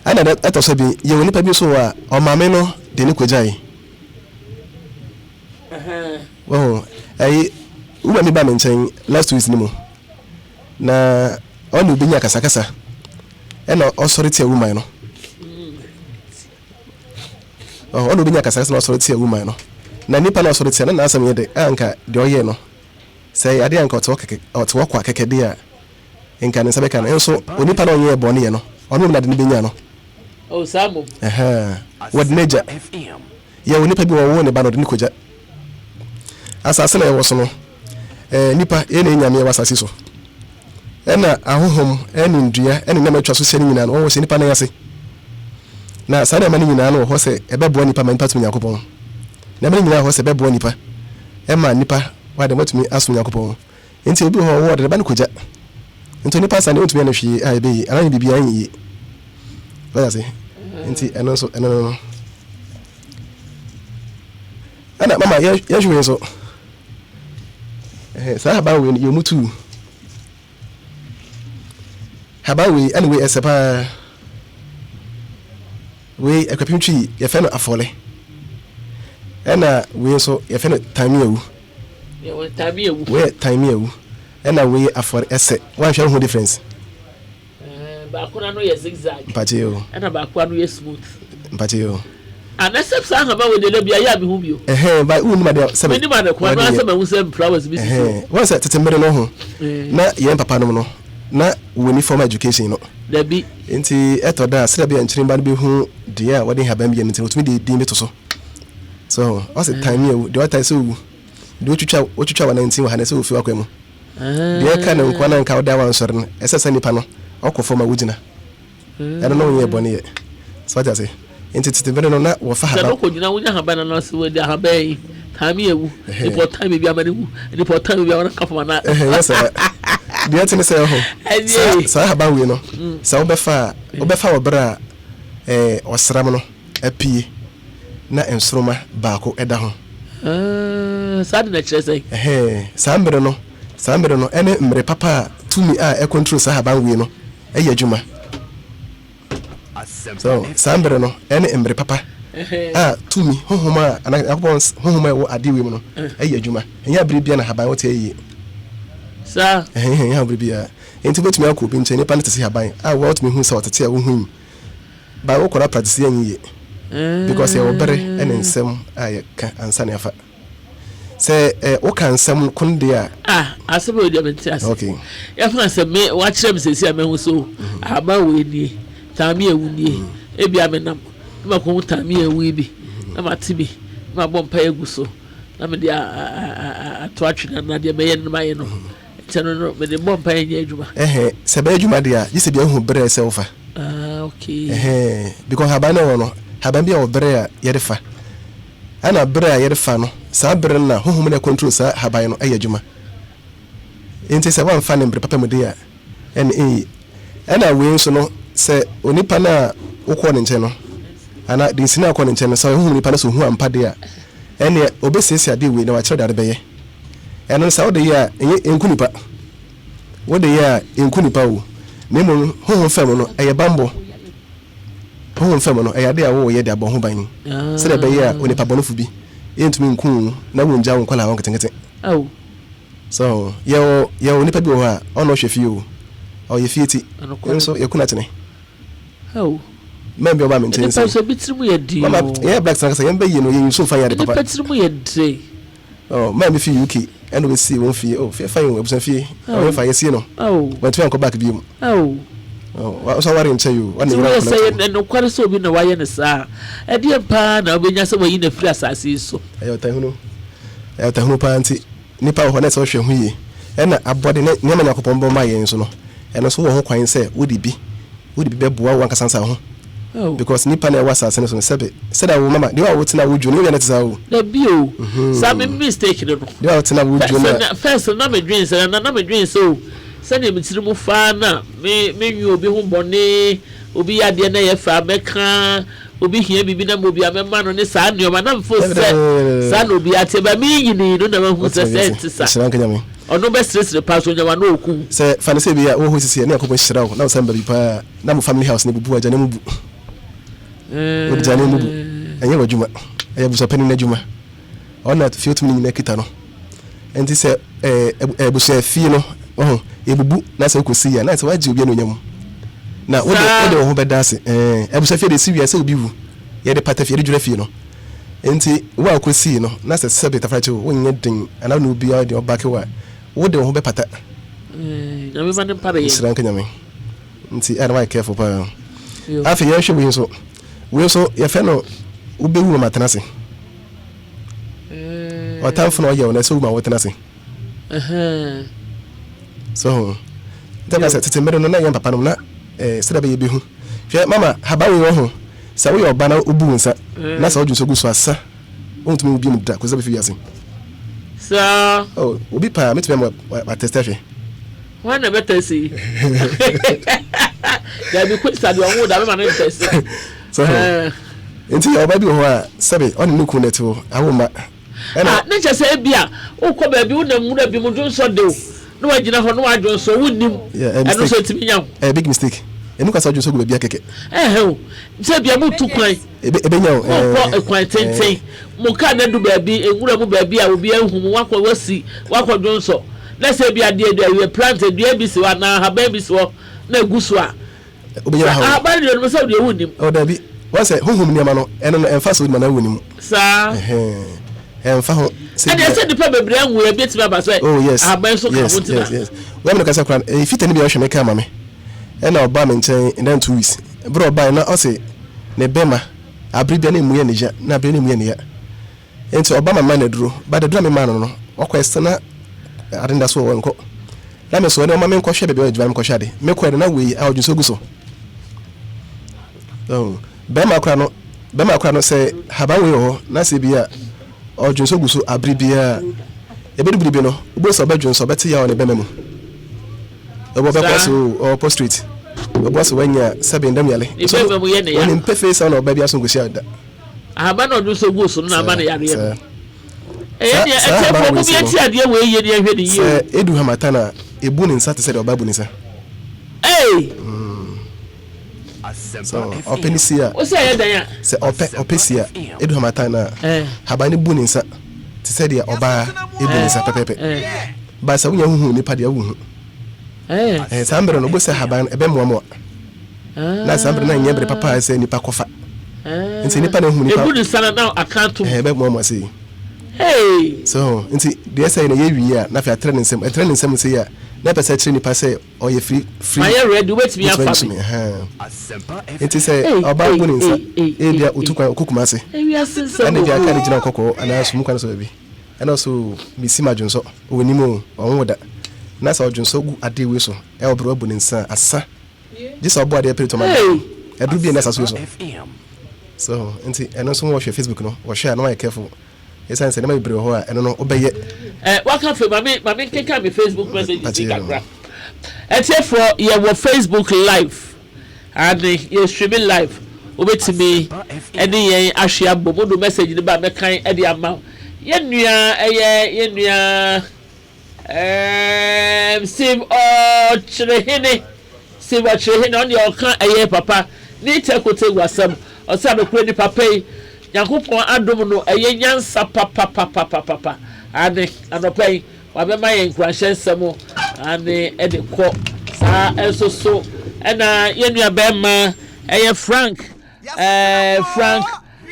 Ɛna ɛtɔ so bi, yɛwɔ nipa bi nso wɔ hɔ a, ɔmaame no de no kogyae. Wahu, ɛyi, wo maame baa me nkyɛn last week ni mu. Na ɔne obi nya akasakasa ɛna ɔsɔre tia woman no. Ɔne obi nya akasakasa na ɔsɔre tia woman no. Na nipa na ɔsɔre tia no na n'asɛm yɛ de a nka deɛ ɔyɛ no sɛ adeɛ a nka ɔte hɔ kɛkɛ ɔte hɔ kwa kɛkɛ deɛ a nka ne nsa bɛka no. Nso onipa na ɔnyɛ bɔne yɛ no ɔno na de no bɛnya no. Oh, saa mmom. Ɛhɛn, wɔde n'agya. Yɛwɔ nipa bi wɔwoo ne ba na ɔde no kɔgya asase na yɛwɔ so no. Eh, nipa, yɛn na yɛ nyame wɔ asase so. Ɛna ahohom, ɛne nnua, ɛne nneɛma atwa so hyɛ no nyinaa no, wɔwɔ hyɛ nipa nan ase. Na saa nneɛma no nyinaa no wɔ hɔ sɛ ɛbɛboa nipa ma nipa asom Nyankopɔn. Nneɛma no nyinaa wɔ hɔ sɛ ɛbɛboa nipa ɛma nipa wade watumi asom Nyankopɔn. Nti obi wɔ hɔ ɔwɔ ɔde ne ba no kɔgya. Nti onipa saa deɛ ɔntumi anyɛ no hwee a ɛbɛyie anaa ɔnyɛ biribiara ɛnyɛ yie. Wate ase? Nti ɛno nso ɛno no no. Ɛna mama yɛhwɛ wei nso. Ɛhɛn, saa haban wei no yɛ mu tuu. Haban wei ɛna wei ɛsɛ paa. Wei akwapim twi yɛfrɛ no afɔle. Ɛna wei nso yɛfrɛ no taamiawu. Wei yɛ taamiawu ɛna wei yɛ afɔre ɛsɛ. Woanhwɛ wohu difference. Eh, baako n'ano yɛ zigzag. Mpakyɛ o. Ɛna baako ano yɛ smooth. Mpakyɛ o. Ah, na sɛ saa nhama wei deɛ da bi ayɛ a mehu bio. Ɛhɛn, ba wonnim adeɛ sɛ. Menim ade ko ano asɛ mahu sɛ flowers bi sisi hɔ. Ɛhɛn, wɔn sɛ tete mmere no ho. Na yɛn papa nom no, na wɔnni formal education no. Dabi. Nti ɛtɔ da a sɛdeɛ ɛbɛyɛ a nkyirimba no bɛhu deɛ a wɔde nhaban bi yɛ no nti no, wɔtumi de din bi to so. So, ɔse tan mi awu, deɛ ɔtan sɛ owu, deɛ otwitwa otwitwa wɔ nantin wɔ ha no ɛsɛ ofi w'akwan mu. Deɛ ɛka ne nkoa na nka ɔda wansɔre no, ɛsɛ sɛ nipa no ɔkɔ fam a wogyina. Ɛno no wonyɛ bɔne yɛ. So wate ase? Nti tete bere no na wɔfa Sɛ haban. no kɔgyina wonya haban no anaasɛ wɔde ahaban yi time yɛ wu nipa ɔtan baabi ama no wu nipa ɔtan baabi ama no ka fam anaa. Ɛhɛn yɛ saa. Deɛ ɛte ne sɛ ɛho saa saa haban wei no sɛ wobɛfa a wobɛfa wɔ bere a ɛɛ ɔsram no apue na nsoroma baako da ho. Saa de na ɛkyerɛ sɛn? Ɛhɛn, saa mmere no, saa mmere no ɛne mmere papa a tumi a ɛcontrol saa haban wei no yɛ adwuma. So saa mmere no ɛne mmere papa a tumi, honhom a, anaa Nyankopɔn honhom a ɛwɔ adeɛ wei mu no ɛyɛ adwuma. Ɛnyɛ abere biara na haban wote ɛyɛ yie. Saa. Ɛhɛn, ɛnyɛ abere biara. Enti wobɛtumi akɔ obi nkyɛn, nipa no te sɛ haban a wɔtumi hu sɛ ɔtete a wohui. But wokɔ na practice yɛ nyɛ yie because yɛwɔ bere ne nsɛm a yɛka ansa na yɛafa. Sɛ eh, woka nsɛm ko no deɛ a. Ah, asɛm wei deɛ mente ase. Okay. Yɛfa sɛ me wakyerɛ me sɛsi a mahu so mhm. ahaban wei nie, taame awu nie, mhm. ebi a menam na makɔhu taame awu yi bi mhm. na mate bi na mabɔ mpaeɛ agu so na mede ato atwene anaa deɛ mɛyɛ no mayɛ no. Nti ɛno no mede bɔ mpaeɛ nyɛ adwuma. Ɛhɛn, sɛ ɛbɛyɛ adwuma deɛ a, gye sɛ bia wohu berɛ a ɛsɛ wofa. Ah, okay. Ɛhɛn, because haban no ɛwɔ no, haban bi a wɔ berɛ a yɛde fa. Ɛna berɛ a yɛde fa no, saa berɛ no na honhom no a ɛcontrol saa haban no ɛyɛ adwuma. Nti sɛ woamfa no mbre papa mu deɛ a, ɛne ɛnyi. Ɛna wei nso no, sɛ onipa no a wokɔɔ ne nkyɛn no, anaa dinsini a wokɔɔ ne nkyɛn no, sɛ ɔyɛ honhom nipa no sɛ ohu ampa deɛ a, ɛneɛ ɔbɛsiesie adeɛ wei na wakyerɛ deɛ ade bɛyɛ. Ɛno no sɛ wode yɛ a, ɛnyɛ ɛnku nipa. Wode yɛ a, ɛnku nipa o. Na mmom honhom fam no, ɛyɛ bammɔ. Honhom fam no, ɛyɛ ade a woreyɛ de abɔ ho ban sɛdeɛ ɛbɛyɛ a onipa bɔnefo bi Yɛntumi nku wo na wongya wo nkwadaa hɔ nketenkete. Ao. So yɛwɔ yɛwɔ nipa bi wɔ hɔ a ɔna ɔhwɛ fie o. Ɔyɛ fie ti. Nokware. Nso yɛku no akyene. Ao. Mɛn bi ɔba me nkyɛn Nipa sɛ. nso ebi tirim yɛ den Mama o. yɛn blacks nankasa yɛn bɛ yie no yɛn nso nfa yɛn ade papa. Nipa tirim yɛ den. Oh, man bi fi UK ɛna ɔbɛsie wɔn fie. Oh, fie fine o, abusua fie. Ao. Ɔyɛ fa yɛsie no. Ao. Wantumi ankɔ back bio mu. Ao. Oh, nso aware nkyɛ yi o. Ɔne Nti yere woyɛ akɔla sɛ to. yɛ nokware sɛ obi na wayɛ no saa a, ɛdeɛn paa na wobɛnya sɛ wayi no afiri asase yi so? Ɛyɛ ɔtanhunu. Ɛyɛ ɔtanhunu paa nti nipa wɔ hɔ na ɛsɛ ɔhwɛ ho yie. Ɛna abɔde ne nneɛma Nyankopɔn bɔ maa yɛn nso no, ɛno nso wɔ ho kwan sɛ wode bi wode bi bɛboa wo ankasa nsa ho. Oh. Because nipa na ɛwɔ asase no so no sɛbe sɛdeɛ wo mama deɛ a wotena wo dwo no nyɛ na ɛte saa o. Dabi o, saa me mistake no no. Deɛ a wotena wo dwo na. First na me dwen sɛ na na me dwen sɛ o sɛdeɛ me tiri mu fa na me me nwi obi ho bɔne, obi yɛ adeɛ na ɛyɛ fɛ a mɛka, obi hia biribi na ma obi a mɛma no ne saa nneɛma na mfo sɛ saa na obi ateɛ ba me nyini no na mahu sɛ sɛ ɛnte saa. Nhyira nka Nyame. Ɔno bɛseresere paa so onya w'ano oku. Sɛ fa no sɛ ebia wowɔ hɔ sisi a ne Nyankopɔn hyira wo na wo san ba bi paa na mo family house no ebubu a gya ne mu bu. Wode gya ne mu bu. Ɛnyɛ w'adwuma. Ɛyɛ abusuapanin no adwuma. Ɔno na fie tumi no nyinaa kita no. Nti sɛ ɛɛ abusua fie no wahu ebubu na sɛ wokɔsi yɛ na sɛ wagye obi anuonyam na wode wode wo ho bɛda ase. Ɛɛ abusua fie de esi wia sɛ obi wu yɛde pata fie yɛde dwira fie no. Nti wo a wokɔsii no na sɛ sɛbe tafrakye wo wonyɛ den anaa wone obiara den ɔbake wo a wode wo ho bɛpata. Nyame ma ne mpare yɛn. Nhyira nka Nyame. Nti ɛna wayɛ careful paa. Afei yɛnhwɛ wei nso. Wei nso yɛfrɛ no wobɛwu ma matena ase. Ɔtamfo na ɔyɛ wo na ɛsɛ wu ma wotena ase. So nti ɛka sɛ tete mmere no na yɛn papa nom na eh, sɛdeɛ bɛyɛ bɛhu. Hwɛ mama haba wei wɔ ho sɛ woyɛ ɔba na wobu wo nsa na sɛ wodwo nso gu so asa wontumi wo biom da kɔsi sɛ bɛfi wiase. Saa. Oh, obi paa metumi ama watɛstɛ hwɛ. Hwan na ɛbɛtɛsi yi? Dabi Kwesi deɛ ɔnwo da mema no ntɛsi. So nti ɔba bi wɔ hɔ a sɛbe ɔne ne kunu na ɛte hɔ awo mma. Ɛna. Ah, ne kyɛ sɛ ebi a wokɔ baabi wonam nwura bi mu dwonsɔ de wo na wagyina hɔ na wadwonsɔ wonnim. Ɛno nso ɛtumi nya wo. Ɛyɛ big mistake. Ɛnu kasa dwonsɔ gu baabi akɛkɛ. Ɛhɛ o, sɛ ebia motu kwan. Ebenya o. Mokɔ kwan tenten. Mo kaa no adu baabi, nwura mu baabi a obiara nhu mo, wakɔ wasi, wakɔ dwonsɔ. Na sɛ ebia adeɛ bi a plant dua bi si hɔ anaa ahaban bi si hɔ na egu so a, Wobɛnya sɛ haw. ahaban no deɛ onim sɛ wodeɛ wonnim. Oh dabi, wɔn sɛ honhom nneɛma no, ɛno no ɛmfa sɛ wonim anaa wonnim. Saa. Ɛhɛn, ɛmfa ho sɛ Ɛdeɛ bia. sɛ nnipa bebree anwu a, ebi atumi aba sɛ Oh yes, ahaban nso ka yes, ho nti na. yes, yes. Wɔn mi no kasa koraa no, ɛyɛ fitani bi a ɔhwɛ me kaa ma me, ɛna ɔbaa me nkyɛn in that 2 weeks. Berɛ a ɔbaeɛ na ɔse ne bɛma abere bia na emu yɛ ne ya, na abere na emu yɛ ne ya. Nti ɔba ma mema no aduro, but aduro a memaa no no, ɔkɔɛ sɛ na ade no da so wɔ hɔ nkɔ. Na me so ɛne ɔma menkɔhwɛ baabi a ɔyɛ adwuma no mekɔhwɛ ade. Mekɔɛ no na wei a ɔdwonsɔ gu so. Oh, bɛrima kora no, bɛrima kora no sɛ haban wei wɔ hɔ na sɛ bi a ɔdwonsɔ gu so abere biara, ebedu bere bi no, wobɛhu sɛ ɔbɛdwonsɔ, ɔbɛte yaw ne bɛma mu. Ɛbɔ bɛkɔ so ɔwɔ prostrate. Ɔbɔ so wanya sɛbe ndam yale. Ne bɛma mu yɛ ne ya. Onim pefee sɛ ɔna ɔbaa bi aso nkohyia da. Ahaban na ɔde nso gu so no na ama no yareɛ no. Ɛyɛ deɛ Saa ɛtɛfoɔ ahaban mo wei sei bi no, ɛte adeɛ wei yie ne ɛhwɛ ne yie o. sɛ edu hamatan a, ebu ne nsa te sɛ deɛ ɔbaa bu ne nsa. Ei! So ɔpɛ ne sie a, Wo sɛ ɛyɛ dɛn a? sɛ ɔpɛ ɔpɛ sie a, edu hamatan a, Eh. haban no bu ne nsa te sɛ deɛ ɔbaa ebu ne Eh. nsa pɛpɛɛpɛ. Eh. Ba sɛ wonya huhu nipa deɛ wohu. Eh. Eh, saa mmerɛ no, wobɛhu sɛ haban no ɛbɛmoamoa. Na saa mmerɛ no nyɛ bere papa a sɛ nipa kɔfa. Nti nipa na ehu nipa. Ebu ne nsa na na aka atom. Ɛɛ bɛmoamoa sei. Hey! So nti deɛ ɛsɛ na yɛ wie a na afei atrɛ ne nsam. Ɛtrɛ ne nsam sei a na ɛpɛ sɛ ɛkyerɛ nipa sɛ ɔyɛ free free. Mayɛ ready wobɛtumi afa me. Nti sɛ ɔbaa bu ne nsa ebia otu kwan ɔkɔ Kumasi. Ɛna ebia kaa ne gyina ɔkɔkɔɔ anaa sumu kwan so baabi. Ɛna ɔso mesi ma dwonsɔ ɔnim o ɔnwo da. Na sɛ ɔdwonsɔ gu adeɛ wei so ɛwɔ bere wabu ne nsa a asa. Gye sɛ ɔbɔ adeɛ pere tɔma Hey! Aduru bi a ɛnni asase wei so. So nti ɛno nso wɔhwɛ Facebook no wɔhwɛ a na wɔayɛ careful ɛsiane sɛ nneɛma bebree wɔ hɔ a ɛno no wobɛyɛ. Eh, waka afei ma me ma me nkenkan me Facebook messages yi Mpakyɛ kakra. Atiefoɔ yɛwɔ Facebook live ane yɛ streaming live wobɛtumi ɛne yɛn ahwe abom wode message no ba mɛkan ɛde ama wo. Yɛn nua ɛyɛ yɛn nua Eeemm Steve Ɔkyerehene Steve Ɔkyerehene ɔno deɛ ɔka ɛyɛ papa ne Tekote gu asɛm ɔsɛ anokorɛ nipa pɛ yi Nyankopɔn adom no ɛyɛ nyansa papapapapapa. Aane, anɔpa yi wabɛma yɛn nkuranhyɛ nsɛm, aane, ɛde kɔ saa nso so ɛna yɛn nua bɛrima ɛyɛ Frank, ɛɛ Frank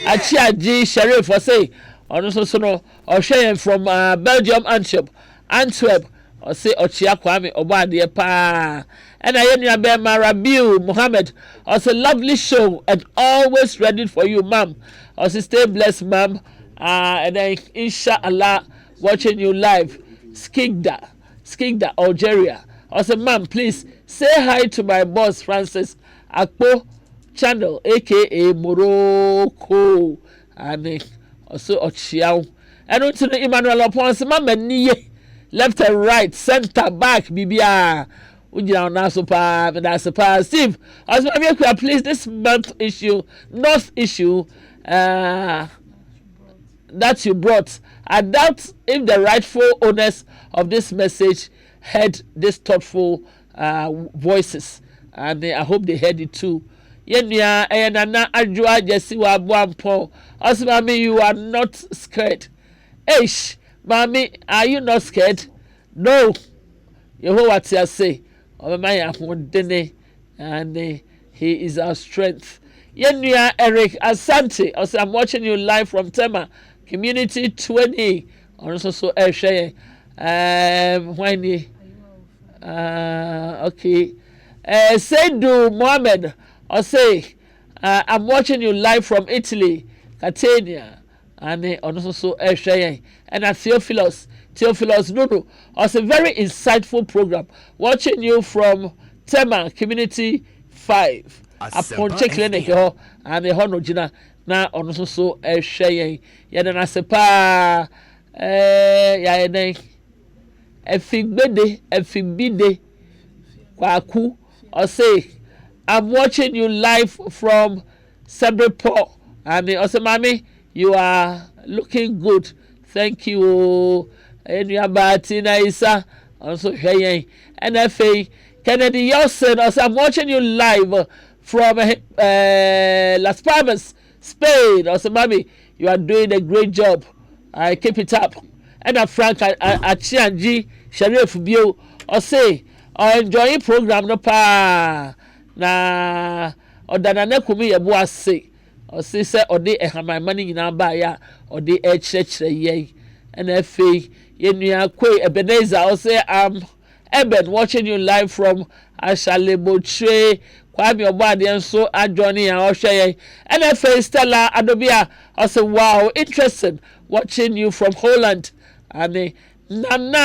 Akyiagye Sheriff, ɔse ɔno nso so no ɔhwɛ yɛn from Belgium Antwerp, Antwerp. Ɔse ɔkyea Kwame ɔbɔ adeɛ paa. Ɛna yɛn nua bɛrima Rabiu Mohammed, ɔse lovely show and always ready for you, ma'am. Ɔse stay blessed, ma'am. And then inshallah watching you live Skikda, Skikda, Algeria. Ɔse ma'am, please say hi to my boss Francis Akpo Channel, aka Morocco. Ane ɔse ɔkyea wo. Ɛno nti no Emmanuel Ɔpɔn ɔse mama nie, left and right, center, back, biribiara wogyina wo nan so paa. Meda ase paa. Steve ɔse Maame Akua, please, this month issue, north issue that you brought, I doubt if the rightful owners of this message heard this thoughtful voices, and I hope they heard it too. Yɛn nua ɛyɛ Nana Adwoa Gyesi wɔ Aboa Mpɔn, ɔsɛ maame, you are not scared. Eish, maame, are you not scared? No, Yehowa te ase, ɔbɛma yɛn ahoɔdene and he is our strength. Yɛn nua Eric Asante ɔsɛ I'm watching you live from Tema Community 20. Ɔno nso so ɛrehwɛ yɛn. Hwan nie? Okay, Seidu Mohammed ɔsɛ I'm watching you live from Italy, Catania. Ane ɔno nso so ɛrehwɛ yɛn. Ɛna Theophilus Nunu ɔsɛ very insightful program, watching you from Tema Community 5, Aponkye Clinic hɔ. Ane hɔ no gyina na ɔno nso so ɛrehwɛ yɛn. Yɛde n'ase paa. Yɛayɛ dɛn? Efigbede Efibide Kwaku ɔsɛ I'm watching you live from Sebrepor. Ane ɔsɛ maame, you are looking good, thank you o. Enuaba Tina Isa ɔno nso hwɛ yɛn. Ɛna afei Kennedy Yelson ɔsɛ I'm watching you live from Las Palmas, Spain. Ɔsɛ mami, you are doing a great job, I keep it up. Ɛna Frank Akyiangye Sheriff bio ɔsɛ ɔenjoy program no paa na ɔda Nana Kumi yɛ bo ase. Ɔse sɛ ɔde ɛhamanma no nyinaa baeɛ a ɔde ɛkyerɛkyerɛ yɛn. Ɛna afei yɛn nua Kwe Ebenezer ɔsɛ am Eben, watching you live from Ashalebotre. Kwame Ɔbɔadeɛ nso adwɔne yɛn a ɔhwɛ yɛn. Ɛna afei Stella Adobia ɔsɛ wow, interesting, watching you from Holland. Ane Nana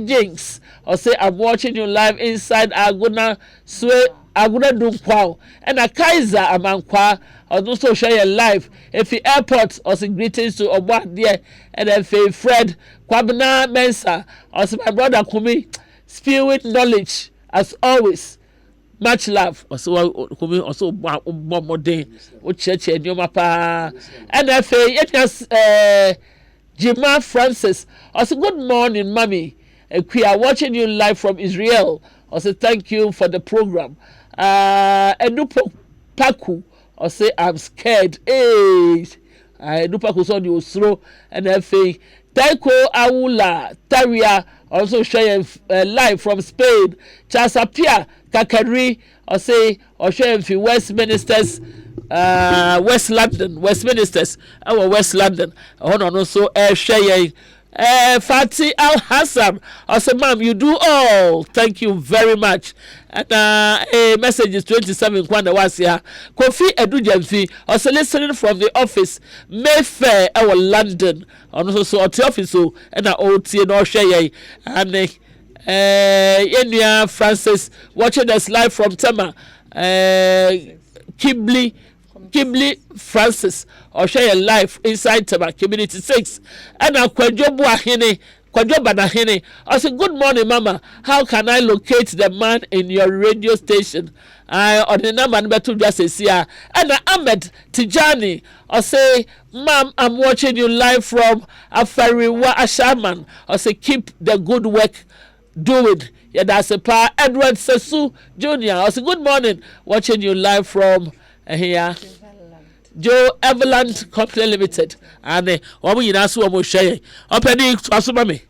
Jinx ɔsɛ I'm watching you live inside Agona Sue, Agona Dunkwaw. Ɛna Kaiser Amankwa ɔno nso hwɛ yɛn live efi airport. Ɔsɛ greetings to Ɔbɔadeɛ. Ɛna afei Fred Kwabena Mensa ɔsɛ my brother Kumi spewing knowledge as always, much love. Ɔsɛ wa Kumi ɔsɛ ɔbɔ ɔbɔ mmɔden ɔkyerɛkyerɛ nneɛma paa. Ɛna afei yɛnua Jima Francis ɔsɛ good morning, mummy Ekuya, watching you live from Israel. Ɔsɛ thank you for the program. Enupo Paku ɔsɛ I'm scared. Ee, Enupo sɛ ɔde osuro. Ɛna afei Taiko Awula Taria ɔno nso hwɛ yɛn live from Spain. Charles Apia Kakari ɔsɛ ɔhwɛ yɛn fi Westminsters, West London, Westminsters ɛwɔ West London ɛhɔ na ɔno nso ɛhwɛ yɛn. Fati Al Hassan ɔsɛ ma'am, you do all, thank you very much. Ɛna messages 27 kwan na wasi ha. Kofi Edujemfi ɔsɛ listening from the office, Mayfair ɛwɔ London. Ɔno nso so ɔte office o ɛna ɔretie na ɔhwɛ yɛn. Ane yɛn nua Francis watching us live from Tema. Kibli Francis ɔhwɛ yɛn live inside Tema Community 6. Ɛna Kwadwo Buahene, Kwadwo Banahene ɔsɛ good morning, mama, how can I locate the man in your radio station? Ɔde number no bɛto dwa sɛsi a. Ɛna Ahmed Tijani ɔsɛ ma'am, I'm watching you live from Afariwa Ashaman. Ɔsɛ keep the good work doing, yɛda ase paa. Edward Sesu Junior ɔsɛ good morning, watching you live from ɛhia. Joe Everland Company Limited ane wɔn nyinaa so wɔn hwɛ yɛn. Ɔpɛni toa so ma me.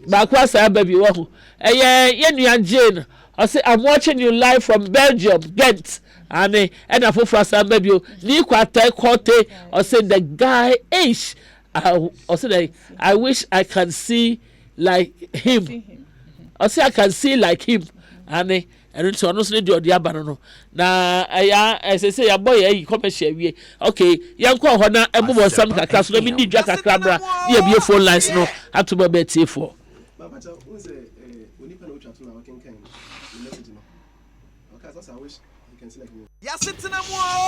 Baako asan aba bi wɔ ho. Ɛyɛ yɛn nua Jane. Ɔse I'm watching you live from Belgium, Ghent. Ane ɛna foforɔ asan aba bio. Nii Kwatɛ Kɔte ɔse the guy eish. Ɔse dɛ I wish I can see like him. Ɔse I can see like him. Ane Ɛno nti ɔno nso ne deɛ ɔde aba no no na ɛyɛ ɛsɛ sɛ yɛabɔ yɛ ayi commercial awie okay yɛnkɔ hɔ na ɛbobɔ nsɛm kakra so na mi di dwa kakra bra ne yɛbie phone lines no ato ma bɛɛ tiefoɔ.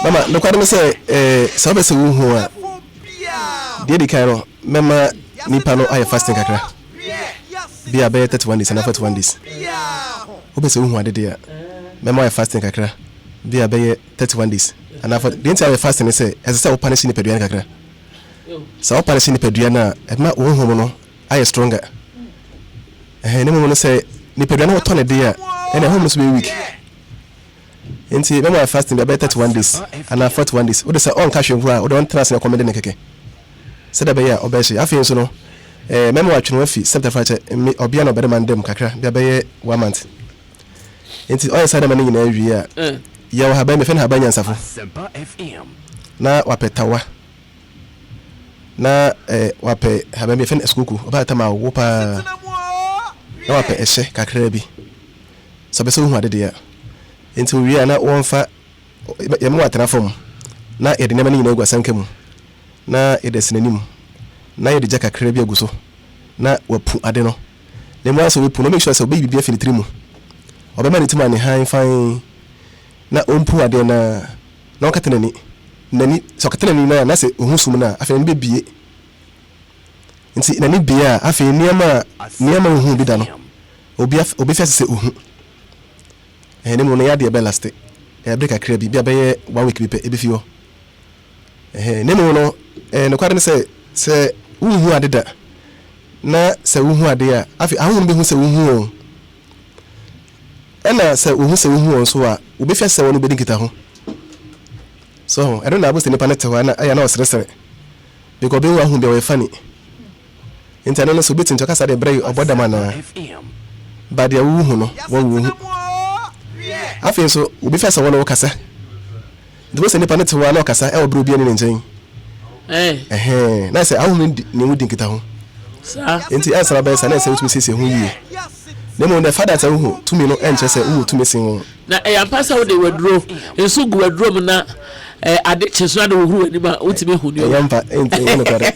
Mama, nokware ne sɛ, eh, sɛ wopɛ sɛ wohu a, deɛ di kan no, mɛma nipa no ayɛ fasting kakra. Bi a bɛyɛ 31 days anaa 41 days. Wopɛ sɛ wohu ade deɛ a, mɛma ayɛ fasting kakra. Bi a bɛyɛ 31 days anaa 40. Deɛ nti a wɔyɛ fasting ne sɛ, ɛsɛ sɛ wopa no hyɛ nipadua no kakra. Sɛ wopa no hyɛ nipadua no a, ɛma wo honhom no ayɛ stronger. Ɛhɛn, ne mmom no sɛ nipadua no wotɔ ne deɛ a, ɛna honhom no nso bɛyɛ weak. Nti mɛma wayɛ fasting bi a bɛyɛ 31 days anaa 41 days. Wode sɛ ɔnka hwee mpo a, wode ɔntena ase na ɛkɔm de no kɛkɛ. Sɛdeɛ ɛbɛyɛ a ɔbɛhye. Afei nso no, eh, mɛma watwe ne ho afi sɛm tafrakyɛ, me, ɔbea ne ɔbarima nda mu kakra, bi a bɛyɛ one month. Nti ɔyɛ saa nneɛma no nyinaa wie a, yɛwɔ haban bi, yɛfrɛ no haban nyansafo. Na wapɛ tawa, na eh, wapɛ haban bi, yɛfrɛ no asukoko, ɔbɛyɛ atam awo paa, na wapɛ ɛhyɛ kakraa bi. Sɛ ɔpɛ sɛ ohu ade deɛ a. Enti owie a na wɔmfa, yɛma watena fam, na yɛde nneɛma no nyinaa agu asanka mu, na yɛde asi n'anim, na yɛde gya kakra bi agu so, na wapu ade no. Na mmom ansa ɔbɛpu no, ɔmake sure sɛ ɔbɛyi biribi afi ne tiri mu. Ɔbɛma ne ti mu ane hann fann, na ɔmpu adeɛ no ara, na ɔnkata n'ani. N'ani, sɛ ɔkata n'ani no a, na sɛ ɔhu sum no a, afei n'ani bɛbue. Nti n'ani bue a, afei nneɛma a, nneɛma a ɔnhuu bi da no, Obi af obefi ase sɛ ohu. Ɛhɛn, na mmom no yɛ adeɛ ɛbɛ laste. Ɛyɛ bere kakra bi, bi a bɛyɛ one week bi pɛ, ebefi hɔ. Ɛhɛn, na mmom no, ɛɛ nokware ne sɛ, sɛ wunhu ade da, na sɛ wuhu ade a, afei ahonhom behu sɛ wuhu wɔn. Ɛna sɛ wohu sɛ wuhu wɔn nso a, wobefi ase sɛ wɔne wo bedi nkitaho. So ho, ɛno na abɔ sɛ nipa no te hɔ a, na ɛyɛ a na ɔseresere. Because obehu ahonhom bi a ɔyɛ funny. Nti ɛno no sɛ obi te nti ɔka saa deɛ brɛ yi ɔbɔ dam anaa? Ba deɛ wo hu no wɔn wo hu. Afei nso obi fɛ sɛ wɔne wo kasa. Nti wosɛ nipa no te hɔ a na ɔkasa ɛwɔ berɛ obi ani ne nkyɛn. Ɛhɛn na sɛ ahohom no ne wo di nkita ho. Nti ansa na bɛyɛ saa na ɛsɛ wotumi siesie ho yie. Na mmom the fact that wohu tumi no ɛnkyerɛ sɛ wowɔ tumi sen wɔn. Na ɛyɛ ampa sɛ wode w'aduro nso gu w'aduro mu na eh, ade kye so na de hohoro w'anim a wotumi hu nneɛma. Ɛyɛ ampa, ɛnyɛ nokware.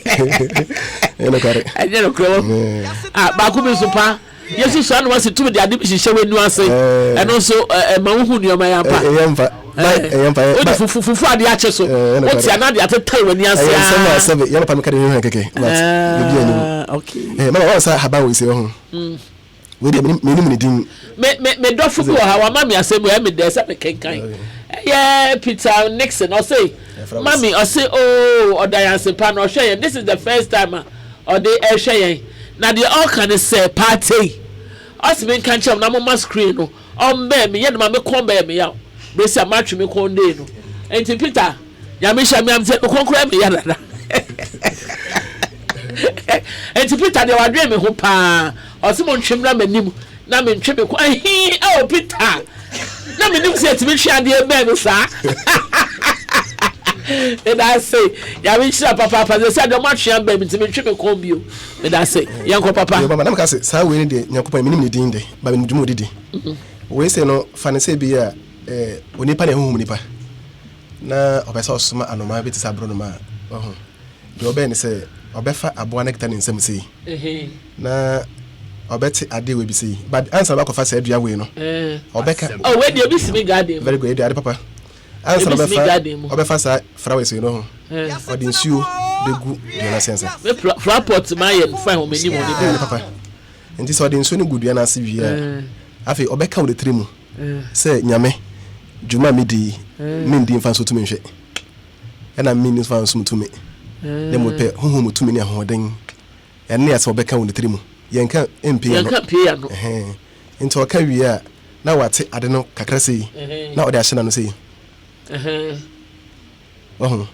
Ɛnyɛ nokware. Ɛnyɛ nokorɛ wɔ. Ah, baako bi nso pa. Yesu sua na wasi tumi de ade bi hyehyɛ w'ani ase. Ɛno nso ɛma wohu nneɛma yɛ ampa. Ɛyɛ ampa. Ɛyɛ ampa. Wode fufu fufu ade akye so. Wote ana de atetare w'ani ase. Ɛyɛ nsɛm a sɛbe yɛn papa mi ka de hwehwɛ kɛkɛ. But ebi anim. Okay. Mama wɔn nsa haban wɔ esi wɔ ho. Wei deɛ menim ne din. Me me me dɔfo bi wɔ ha wama me asɛm bi ɛyɛ me dɛ sɛ me kenkan. Ɛyɛ Peter Nixon ɔse mami ɔse oo ɔda yɛn ase pa na ɔhwɛ yɛn this is the first time a ɔde ɛhwɛ yɛn na deɛ ɔka ne sɛ paatei ɔse me nka nkyɛn na mo ma screen no ɔmbɛn me yɛ no ma me kɔn bɛyɛ me yaw besi a matwe me kɔn dei no nti Peter Nyame hyɛ me amsɛ me kɔn koraa me ya dada. Nti Peter deɛ wadwen me ho paa. Ɔse mo ntwe mmra m'anim na mentwe me kɔn. Ahi oh Peter. Na menim sɛ yɛtumi twe adeɛ bɛn me saa. Meda ase. Nyame nhyira papaapa. Sɛ sɛ deɛ ɔmo atwe abɛn me nti mentwe me kɔn bio. Meda ase. Yɛnkɔ papa. Yo mama na meka sɛ saa wei no deɛ Nyankopɔn menim ne din de ba menim dwuma ɔdidi. Wei sei no fa no sɛ bi a eh, onipa na ɛhuhum nipa. na ɔpɛ sɛ ɔsoma anomaa bi te sɛ aborɔnoma a, wahu. Deɛ ɔbɛyɛ ne sɛ, ɔbɛfa aboa no akita ne nsam sei, na ɔbɛte adeɛ wei bi sei. But ansa na ɔbɛkɔfa saa dua wei no, ɔbɛka. Oh, wei deɛ ebi si mi garden mu. Very good, ade papa. Ansa na ɔbɛfa ɔbɛfa saa flowers wei no ho, ɔde nsuo bɛgu dua no ase ansa. Me flower pot ma yɛ no fine wɔ m'anim hɔ no bi. Ade papa. Nti sɛ ɔde nsuo no gu dua no ase wie a, afei ɔbɛka wɔ ne tiri mu. Sɛ Nyame, dwuma a medi yi, mendi mfa nso tumi nhwɛ, ɛna menni mfa nsom tumi, na mmom mepɛ honhom mu tumi ne ahoɔden. Ɛno ne asɛm a ɔbɛka wɔ ne tiri mu. Yɛnka mpue yɛn ano. Ɛhɛn. Nti ɔka wie a, na wate ade no kakra sei, na ɔde ahyɛ n'ano sei. Wahu?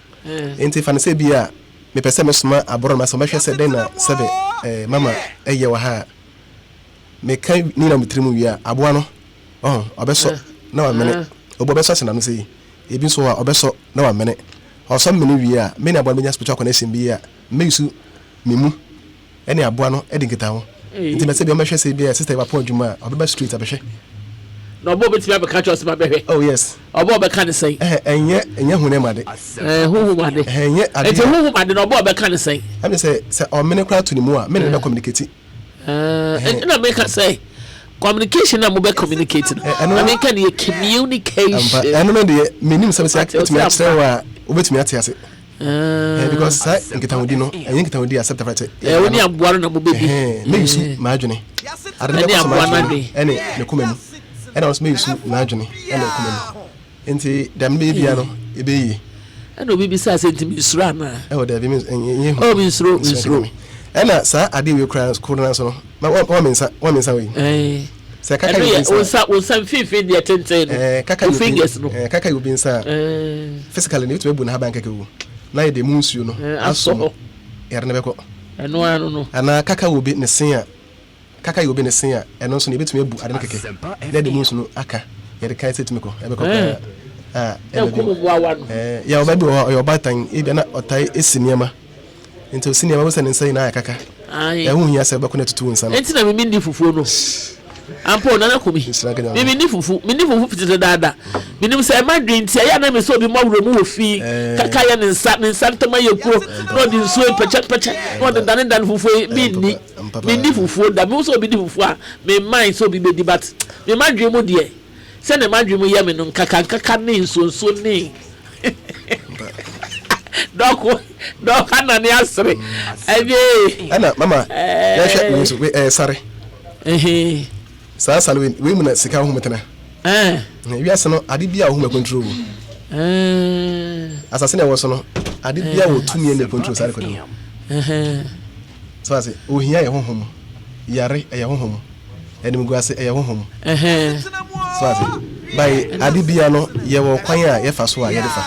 Enti fa no sɛ bi a mepɛ sɛ mesoma aborɔnoma sɛ ɔmmɛhwɛ sɛ dɛn na sɛbe eh, mama ɛyɛ wɔ ha a, meka ne nyinaa wɔ me tirim wie a, aboa no, wahu, ɔbɛsɔ na wamene. Obi ɔbɛsɔ ahyɛ n'ano sei. Ebi nso wɔ hɔ a, ɔbɛsɔ na wamene. Ɔsɔ mene wie a, me ne aboa no bɛnya spiritual connection bi a mɛuse me mu ne aboa no adi nkitaho. Nti mɛsɛ bi ɔmɛhwɛ sɛ bi a sister yi wapɔn adwuma a, ɔbɛba straight abɛhwɛ. Na ɔbɔ obetumi abɛka kyerɛ ɔsɛ mabɛhwɛ. Oh yes. Ɔbɔ ɔbɛka ne sɛn? Ɛhɛ ɛnyɛ ɛnyɛ honam ade. Ɛɛ honhom ade. Ɛhɛ ɛnyɛ ade. Nti honhom ade na ɔbɔ ɔbɛka ne sɛn? Ɛmi sɛ sɛ ɔmene koraa to ne mu a, me ne no bɛ communicate. Ɛɛ ɛna meka sɛ communication na mo bɛ communicate no. Na meka ne yɛ communication. Ɛno no deɛ menim sɛ sɛ wotumi akyerɛ wo a wobɛtumi ate ase. Eh, because saa nkitahodi no ɛnyɛ nkitahodi a sɛptafra kyɛ. Ɛɛ wo ne aboa no na mo bɛdi. Mɛyi su m'adwene. Ade no bɛkɔ so m'adwene ɛne me koma mu. Ɛna ɔno nso mɛyi su n'adwene ɛne ne koma mu. Nti deɛ mebɛyɛ biara no ɛbɛyɛ yie. Ɛna obi bisaa sɛ nti mensuro anaa? Ɛwɔ daabi ɛnyɛ hu. Oh mensuro mensuro. Ɛna saa adeɛ wei koraa koro no nso no wɔn me nsa wɔn me nsa wei. Sɛ kaka yɛ obi nsa. Ɛno yɛ wo nsa mfimfini deɛ tenten no. Ɛɛ kaka yɛ obi fingers no. Ɛɛ kaka yɛ obi nsa. Physically no ebitumi abu n'ahaban kɛkɛ o na yɛde mu nsuo no asɔ no yare no bɛkɔ. Ɛno ara no. Anaa kaka wɔ obi ne se a kaka yɛ obi ne se a ɛno nso no yɛbɛtumi abu ade no kɛkɛ na yɛde mu nsu no aka yɛde kan sɛ ɛtumi kɔ ɛbɛkɔ koraa a ɛbɛ bi. Ɛɛ yɛ ɔba bi wɔ hɔ ɔyɛ ɔbaatan ebi na ɔtae esi nneɛma. Nti osi nneɛma, wohu sɛ ne nsa nyinaa ayɛ kaka. Ɛho nhia sɛ wobɛkɔ na atutu wo nsa no. Enti na me menni fufuo no. Ampa o, Nana Kumi. Me menni fufu. Menni fufu fiti dedaada. Menim sɛ ɛma dwen nti ɛyɛ a na mesɛ obi mmɔ werɛ mu wɔ fi. Kaka yɛ ne nsa, ne nsa ntam ayɛ kuro, na ɔde nsuo yi pɛkyɛpɛkyɛ, na ɔde danedane fufuo yi. Menni. Menni fufuo da. Mehu sɛ obi di fufuo a, me mind sɛ obi bɛdi but me m'adwene mu deɛ, sɛdeɛ m'adwene mu yɛ me no, nkakankaka ne nsuonsuo ne Dɔko dɔko anane asere ɛbi. Ɛna mama yɛhwɛ wei nso wei ɛyɛ sare. Saa sare wei wei mu na sika ohun tena. Wiase no ade bi a ohun ɛkontro wo. Asase na ɛwɔ so no ade bi a wɔ tumi na ɛkontro saa de no. So ase ohia yɛ honhom yare ɛyɛ honhom animguase ɛyɛ honhom. So ase by ade bia no yɛwɔ kwan a yɛfa so a yɛde fa.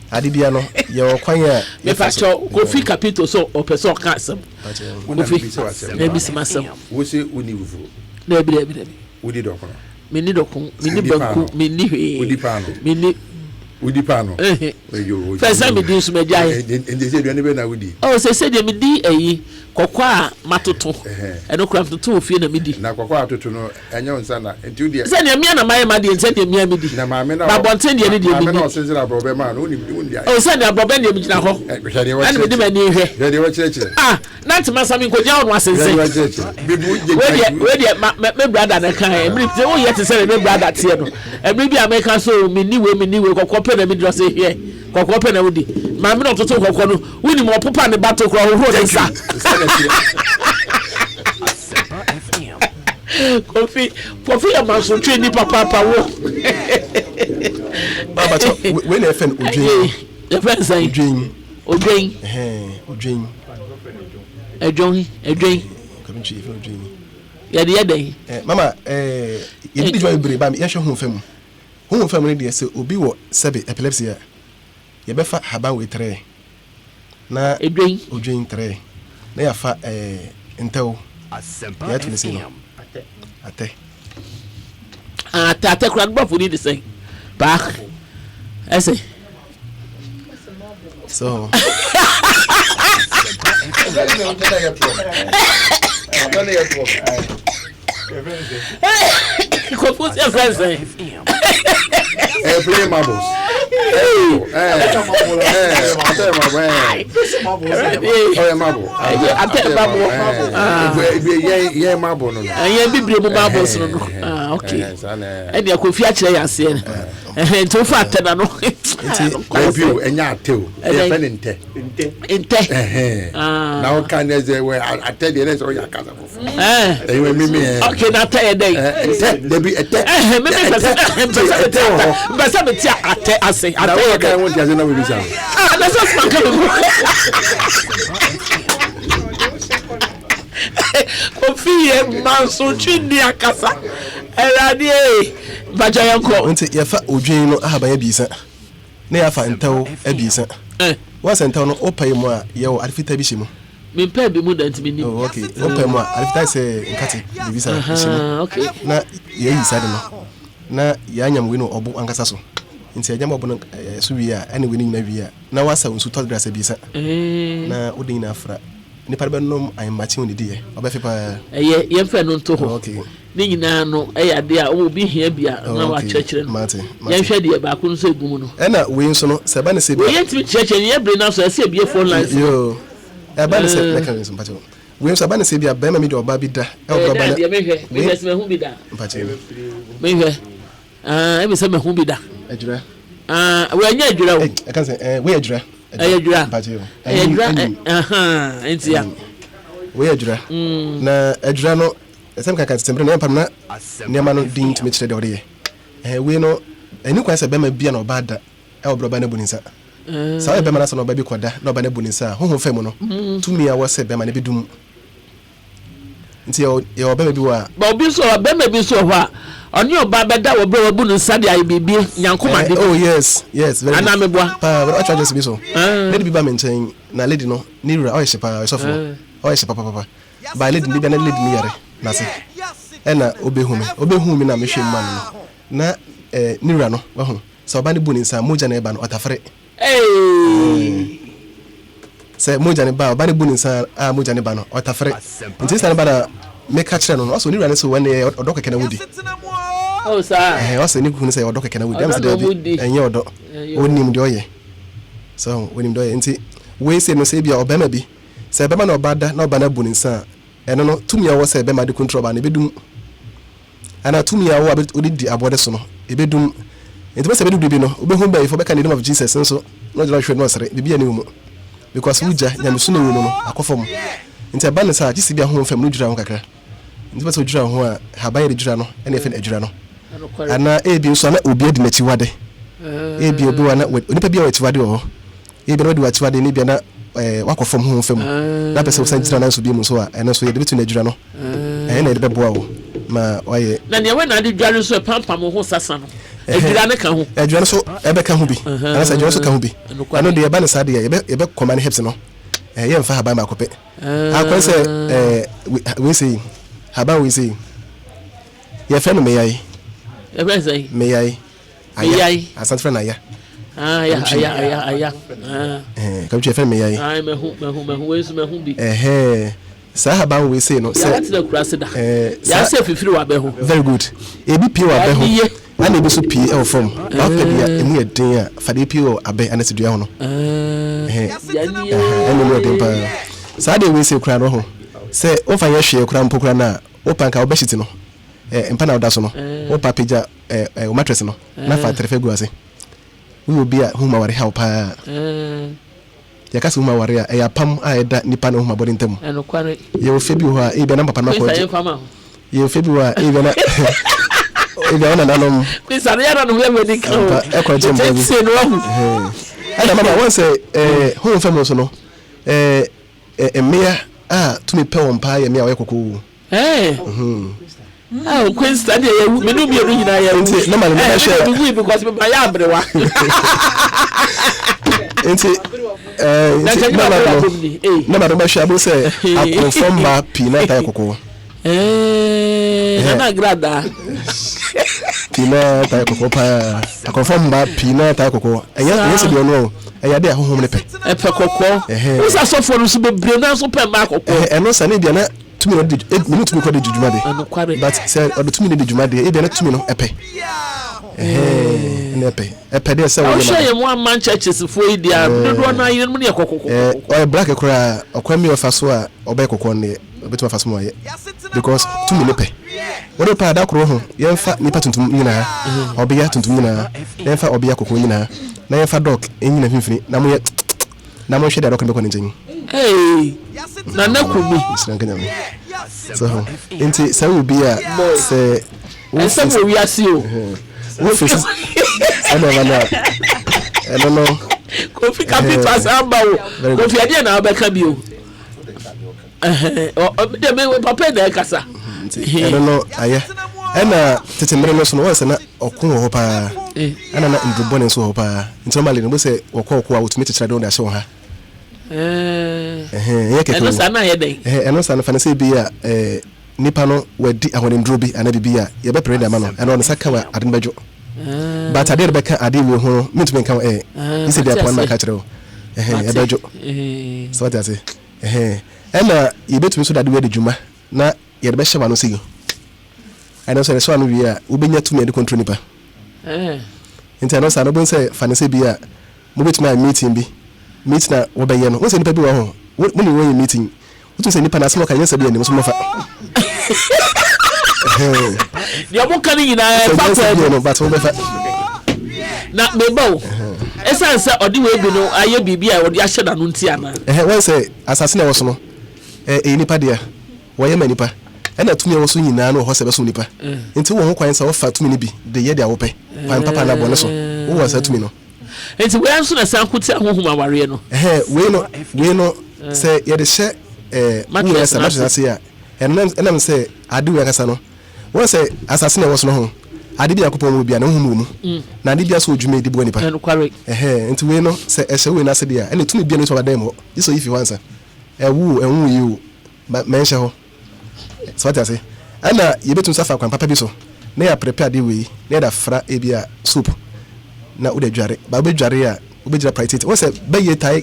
Ade bia no yɛwɔ kwan a yɛfa so. Mepakyɛw Kofi Kapito sɛ ɔpɛ sɛ ɔka asɛm. Kofi na ebi sima asɛm. Wose wonni fufuo. Dabi dabi dabi. Wodi dɔkono. Menni dɔko, menni banku, menni hwee. Wodi paano. Menni. Wodi paano. Fɛ sɛ medi nso magyae. Nti sɛ aduane bɛ na wodi? Oh sɛ sɛ deɛ medi ayi kɔkɔɔ a matoto. Ɛno koraa metoto wɔ fie na medi. Na kɔkɔɔ a atoto no ɛnyɛ wo nsa na nti wo deɛ. Sɛ deɛ mea na mayɛ m'adeɛ nti ɛdeɛ mea medi. Na maame na Ba abɔnten deɛ ne deɛ maame menni. na ɔsensene aborɔbɛ maa no wonim wonim deɛ ayɛ. Oh sɛ deɛ aborɔbɛ deɛ megyina hɔ. Hwɛ deɛ Ɛna mede wɔkyerɛkyerɛ. m'ani hwɛ. Hwɛ deɛ wɔkyerɛkyerɛ. Ah na ntoma sa menkɔgyina hɔ no asensen. Hwɛ deɛ wɔkyerɛkyerɛ. Bibu gye Wei deɛ wei deɛ ma me me brada na ɛka ɛ mmiri sɛ woyɛ te sɛ me brada teɛ no mmiri bi a meka so menni wei menni wei kɔkɔɔ pɛ na medi ɔsɛ hwɛ kɔkɔɔ pɛ na wodi maame na ɔtoto kɔkɔɔ no wonim ɔpopa ne ba to korɔ ɔhohoro ne nsa. Kofi Kofi yɛ mansotwe ni papaapa wo. Baba kyɛ wei na yɛfɛ no odwen. Yɛfɛ no sɛn? Odwen. Odwen. Odwen. Ɛdwen ɛdwen. Kɔmi twi yɛfɛ no odwen. Yɛde yɛ dɛn? Mama ɛɛ yɛde di dwuma bebree ba yɛhwɛ ho fam. Ho fam no deɛ sɛ obi wɔ sɛbe epilepsy a yɛbɛfa haban wei trɛ. Na Edwen. odwen trɛ. Na yɛafa ɛɛ ntɛw. Asempa Deɛ ato ne se no. FM. Atɛ. Ah, atɛ atɛ kura no brɔfo ni de sɛn? Paa. Ɛsɛ. So. Asempa FM. Kofi sɛ fɛn sɛn? FM. Eh, play marbles. Eh, eh, atɛ marble. Eh, oh, marble. Atɛ marble. Eh, yɛn yɛn marble no no. Ɛyɛ bibire mu marbles no no. Ah, okay. Ɛnna Kofi akyerɛ yɛn aseɛ no. Nti wofa atɛ na no. Nti Dabi o, ɛnyɛ atɛ o. Yɛfɛ ne ntɛ. Ntɛ. Na ɔka ne sɛ wɛ atɛ deɛ ne sɛ ɔyɛ akasa foforɔ. Ɛyɛ wɛ mímí ɛ. Ok, na atɛ yɛ dɛ. Ntɛ dabi ɛtɛ. Mímí pɛ sɛ mpɛ sɛ mi ti atɛ mpɛ sɛ mi ti atɛ ase. Na Atɛ yɛ wɔn dɛ. kan wɔn ti ase na wɔn bi sa. Ah, na sɛ sima ka mi mu. Kofi yɛ mansotwe ni akasa. Ɛwurade ee, mpatsɔ yɛn kɔ. Nti yɛfa odwen no ahaban abiesa. Na yɛafa ntɛw abiɛsa. Woahu sɛ ntɛw no, wopae mu a, yɛwɔ ade fitaa bi hyɛ mu. Mempɛɛ bi mu da nti mennim. Oh, okay. Wopae mu a, ade fitaa sɛ nkate, biribi saa hyɛ mu. Okay. Na yɛayi saa de no, na yɛanyam wei no ɔbo ankasa so. Nti yɛanyam ɔbo no so wie a, ɛne wei no nyinaa wie a, na woasaw nsu tɔ glass abiɛsa. Na wode nyinaa fra. Nipa no bɛnom ahemakye onidiiɛ, ɔbɛfe paa. Ɛyɛ, yɛmfa ɛno nto hɔ. Oh, okay. Ne nyinaa no yɛ adeɛ a obi hia bi a na Oh, okay. wakyerɛkyerɛ no. Mate, mate. Yɛnhwɛ deɛ baako no nso egu mu no. Ɛna wei nso no, sɛ ɛba ne sɛ bi Wei a. yɛntumi kyerɛkyerɛ no, yɛ bere no aso, ɛsɛ ebie phone lines no. Yoo, ɛba ne sɛ, Eh. mɛka wei nso, mpakyɛw. Wei nso ɛba ne sɛ bi a bɛrima bi de ɔbaa bi da ɛwɔ Ɛyɛ bere dɛ ɔbaa no. adeɛ mehwɛ, Wei, mehwɛ sɛ mahu bi da. mpakyɛw. Mehwɛ, ah, ɛmi sɛ mahu bi da. Adwira. Ah, wei ɛnyɛ adwira o. Ɛy, ɛka sɛ, ɛɛ, wei yɛ adwira. Ɛyɛ adwira. Mpakyɛw. Ɛyɛ Ɛnyim, adwira, ɛnyim. ahaa, nti ya. Ɛnyim. Wei yɛ adwira. Na adwira no, ɛsɛ meka ka tete bere no, ɛyɛ mpam na nneɛma no din tumi kyerɛ deɛ wɔde yɛ. Ɛhɛn, wei no, ɛnni kwan sɛ bɛrima bi a na ɔbaa da ɛwɔ berɛ ɔbaa no abu ne nsa. Sɛ woyɛ bɛrima na sɛ na ɔbaa bi kɔda na ɔbaa no abu ne nsa a, honhom fam no, tumi a ɛwɔ sɛ bɛrima no bɛdum. Nti yɛwɔ yɛwɔ bɛrima bi wɔ a. But obi nso wɔ hɔ, bɛrima bi nso wɔ hɔ a, ɔne ɔbaa bɛda wɔ berɛ a wabu ne nsa de ayɛ biribi, nyankomade Eh, bi. oh yes, yes, very good. Anaa meboa? Paa, ɔtwa adwene bi so. Lady bi ba me nkyɛn, na lady no, ne wura, ɔyɛ hye paa, ɔyɛ sɔfo, ɔyɛ hye papapapa. By lady no, da bi a na lady no yare n'ase. Ɛna obehu me, obehu me na mehwɛ mu ma no no, na eh, ne wura no, wahu, sɛ ɔba no bu ne nsa a, mogya na ɛba no, ɔtafere. Eeii. Sɛ mogya no ba a, ɔba no bu ne nsa a mogya no ba no, ɔtafere. Nti saa no ba na meka kyerɛ no no, ɔsɛ ne wura no sɛ wɔn ɛyɛ ɔdɔ kɛkɛ na wodi. Oh, saa. Ɛhɛn, ɔsɛ ne kunu sɛ ɔdɔ kɛkɛ na wodi. Ɔdɔ Ɛm sɛ na daabi, ɔmo di. ɛnyɛ ɔdɔ. Ɛyɛ Onim deɛ ɔyɛ. So, onim deɛ ɔyɛ. Nti, wei sei no sɛ ebia ɔbarima bi, sɛ bɛma na ɔba da na ɔba no abu ne nsa a, ɛno no, tumi a ɔwɔ sɛ bɛma de control ɔba no, ɛbɛdum. Anaa tumi a ɔwɔ a ɔde di abɔde so no, ɛbɛdum. Nti bɛsɛ bɛdu biribi no, wobɛhu bɛyifo bɛka in the name of Jesus nso, na ɔgyina hwɛ na ɔsere, biribi a ne wɔ mu. Because wogya, nyamesu na ɛwɔ mu no, akɔ fam. Nti ɛba no saa, gye sɛ bi a honhom fam no dwira ho kakra. Nti bɛsɛ odwira ho a, haban yɛde dwira no, ɛna yɛfrɛ no adwira no. Anaa ebi nso a na obi adi n'akyiwade. Ebi obi wɔ na onipa bi a wɔ akyiwade wɔ hɔ. Ebia na wadi w'akyiwade na ebia na eh, wakɔ fam honhom fam na apɛ sɛ wosan gyina nan so bio mu nso a, ɛno nso yɛde bɛtumi adwira no. Ɛyɛ na yɛde bɛboa wo ma wayɛ. Na nea wei na ade dware nso ɛpampam wo ho sasa no, adwira no ka ho. Adwira no nso ɛbɛka ho bi, anaasɛ adwira no nso ka ho bi. Ɛno deɛ ɛba no saa deɛ yɛbɛ yɛbɛ combine herbs no, yɛmfa haban baako pɛ. Akwan sɛ ɛɛ wei sei, haban wei sei, yɛfrɛ no meyae. Yɛfrɛ sɛn? Meyae. Aya. Asante frɛ no aya. Ah, aya, aya, aya, aya. Ah. Eh, kamtwi yɛfrɛ no meyae. Ah, mahu, mahu, mahu, wei nso mahu bi. Ɛhɛn. Saa haban wei sei no sɛ. Yàrá tena kura se da. Eh, saa. Yàrá sɛ fifiri wɔ abɛ ho. Very good. Ebi pie wɔ abɛ ho. Ɛna ebi nso pie ɛwɔ fam. Wapɛ deɛ emu yɛ den a, fa deɛ pie wɔ abɛ anaa sɛ dua ho no. Ɛhɛn. Ɛna emu yɛ den paa. Saa deɛ wei sei koraa no ho. Sɛ wofa nyɛ hwee koraa mpo koraa no a, wopa nka wobɛhyete no. Eh, mpa na woda so no. Wopa pagya eh, eh, wo mattress no na fa atrɛfɛ gu ase. Woyɛ obi a honhom aware haw paa. Yɛka sɛ honhom aware a, ɛyɛ apam a ɛda nipa ne honhom abɔde ntam. Yɛwɔ fɛ bi wɔ hɔ a, ebia na papa no akɔ Yɛwɔ fɛ bi wɔ hɔ a, ebia na ebia wo nananom ɛkɔ gye mmoa bi. Ɛna mama wɔn sɛ eh, honhom fam nso no, eh, eh, mmea a tumi pɛ wɔn paa yɛ mmea a wɔyɛ kɔkɔɔ. Ɛɛ. Oh, Queensta deɛ yɛwu me ne mmienu nyinaa yɛwu. Nti na ma ne bɛ hwɛ. Ɛɛ mi wui because mi ba yɛ aberewa. Nti ɛɛ nti na ma no na ma no bɛ hwɛ abo sɛ akorɔfo mmaa pii na ɛta yɛ kɔkɔɔ. Ɛɛ nana agrada. Pii na ɛta yɛ kɔkɔɔ paa akorɔfo mmaa pii na ɛta yɛ kɔkɔɔ ɛnyɛ ɛnyɛ sɛ deɛ ɔno o ɛyɛ ade a honhom ne pɛ. Ɛpɛ kɔkɔɔ. Wosa asɔfoɔ no nso bebree naa nso pɛ mmaa kɔkɔɔ. Ɛno sa ne bia na. Tumi na ɔde di mene tumi kɔ de di dwuma de. Nokware. But sɛ ɔde tumi no di dwuma deɛ ebia na tumi no ɛpɛ. Ɛhɛn ɛna ɛpɛ. Ɛpɛ deɛ sɛ woyɛ ma. Wohwɛ yɛn one man churches foɔ yi deɛ dodoɔ no ara yerenom no yɛ kɔkɔkɔkɔkɔ. Ɔyɛ black koraa ɔkwan bi a ɔfa so a ɔbɛyɛ kɔkɔɔ no deɛ ɔbɛtumi afa so ma wayɛ because tumi no pɛ. Wode pɛ a da koro ho yɛmfa nipa tuntum nyinaa ɔbea tuntum nyinaa na yɛmfa ɔbea kɔkɔɔ nyinaa na yɛmfa dɔk nyina mfimfini na moyɛ Na monhwɛ deɛ adɔka no bɛkɔ ne nkyɛn. Hey, Nana Kumi. Nhyira nka Nyame. So ho. Nti sɛ wo bi a sɛ wo Ɛsɛm wɔ wiase o. Wo fi ɛna ɛma no a ɛno no. Kofi Kapito asan ba o. Kofi ɛdeɛ na wobɛka bi o. Ɛhɛn, papa na ɛkasa. Nti ɛno no ayɛ. Ɛna tete mmere no so no, wɔn sɛ na ɔko wɔ hɔ paa. Ɛna na nnuru bɔne nso wɔ hɔ paa. Nti normally no, wobɛhu sɛ wɔkɔ ɔko a wɔtumi kyekyere ade no de ahyɛ wɔn ha. Ɛhɛn, ɛnyɛ kɛkɛ Ɛno o. saa na ayɛ dɛn? Ɛhɛn, ɛno saa no, fa no sɛ ebi a ɛɛ nipa no wadi ahoɔdennuro bi anaa biribi a, yɛbɛpere de ama no. Ɛno ɔde nsa ka wɔ a, ade no bɛdwo. But adeɛ a yɛde bɛka adeɛ wei ho no, mentumi nka wo ɛɛ. Gye sɛ Mate bi apoa no ase. maka akyerɛ wo. Ɛhɛn, Mate. ɛbɛdwo. So wate ase? Ɛhɛn. Ɛna yɛbɛtumi nso de ade wei adi dwuma na yɛde bɛhyɛ w'ano sei. Ɛno nso yɛde hyɛ w'ano wie a, wobɛnya tumi a yɛde control nipa. Nti ɛno saa no, wobɛhu sɛ fa no sɛ bi a mobɛtumi ayɛ meeting bi. Meeting a wɔbɛyɛ no, wohu sɛ nipa bi wɔ hɔ, wo ne wɔn yɛ meeting, wotumi sɛ nipa no asɛm a ɔka no nyansa bi anim, so mofa. Deɛ ɔmo ka no nyinaa Sɛ ɛfa nyansa kwan bi mu. no, but wobɛfa. Na meba o, ɛsiane sɛ ɔde wei bi no ayɛ biribi a ɔde ahyɛ n'ano nti anaa? Ɛhɛn, wɔn sɛ asase na ɛwɔ so no, ɛyɛ nipa dea. Wɔyɛ ma nnipa, ɛna tumi a ɛwɔ so nyinaa no wɔ hɔ sɛ ɛbɛsom nnipa. Enti wowɔ ho kwan sɛ wofa tumi no bi de yɛ deɛ wopɛ, kwan papa anaa bɔne so. Wowɔ saa tumi no. Enti wei ara nso na ɛsan ko tia honhom awareɛ no. Ɛhɛɛ, wei no, wei no, sɛ yɛde hyɛ ɛɛ, wo wei ase, mattress ase a, ɛno ɛnam sɛ ade wei ankasa no, woahu sɛ asase na ɛwɔ so no ho, ade bi a Nyankopɔn wɔ biara, ne honhom wɔ mu, na ade biara nso wɔ dwuma a ɛdi boa nnipa. Nokware. Ɛhɛɛ, enti wei no, sɛ ɛhyɛ wo wei no ase deɛ a, ɛnna tumi biara nni hɔ a ɛbɛtumi aba dan mu hɔ, gye sɛ oyi fi hɔ ansa. Ɛwo o, ɛnwo yi o, ma mɛnhyɛ hɔ. So wate ase? Ɛna yɛbɛtumi nso afa kwan papa bi so na yɛaprepare adeɛ wei na yɛde afra ebi a soap na wode adware. Ba wobɛdware a wobɛgyina prae tete. Wɔn sɛ bɛyɛ tae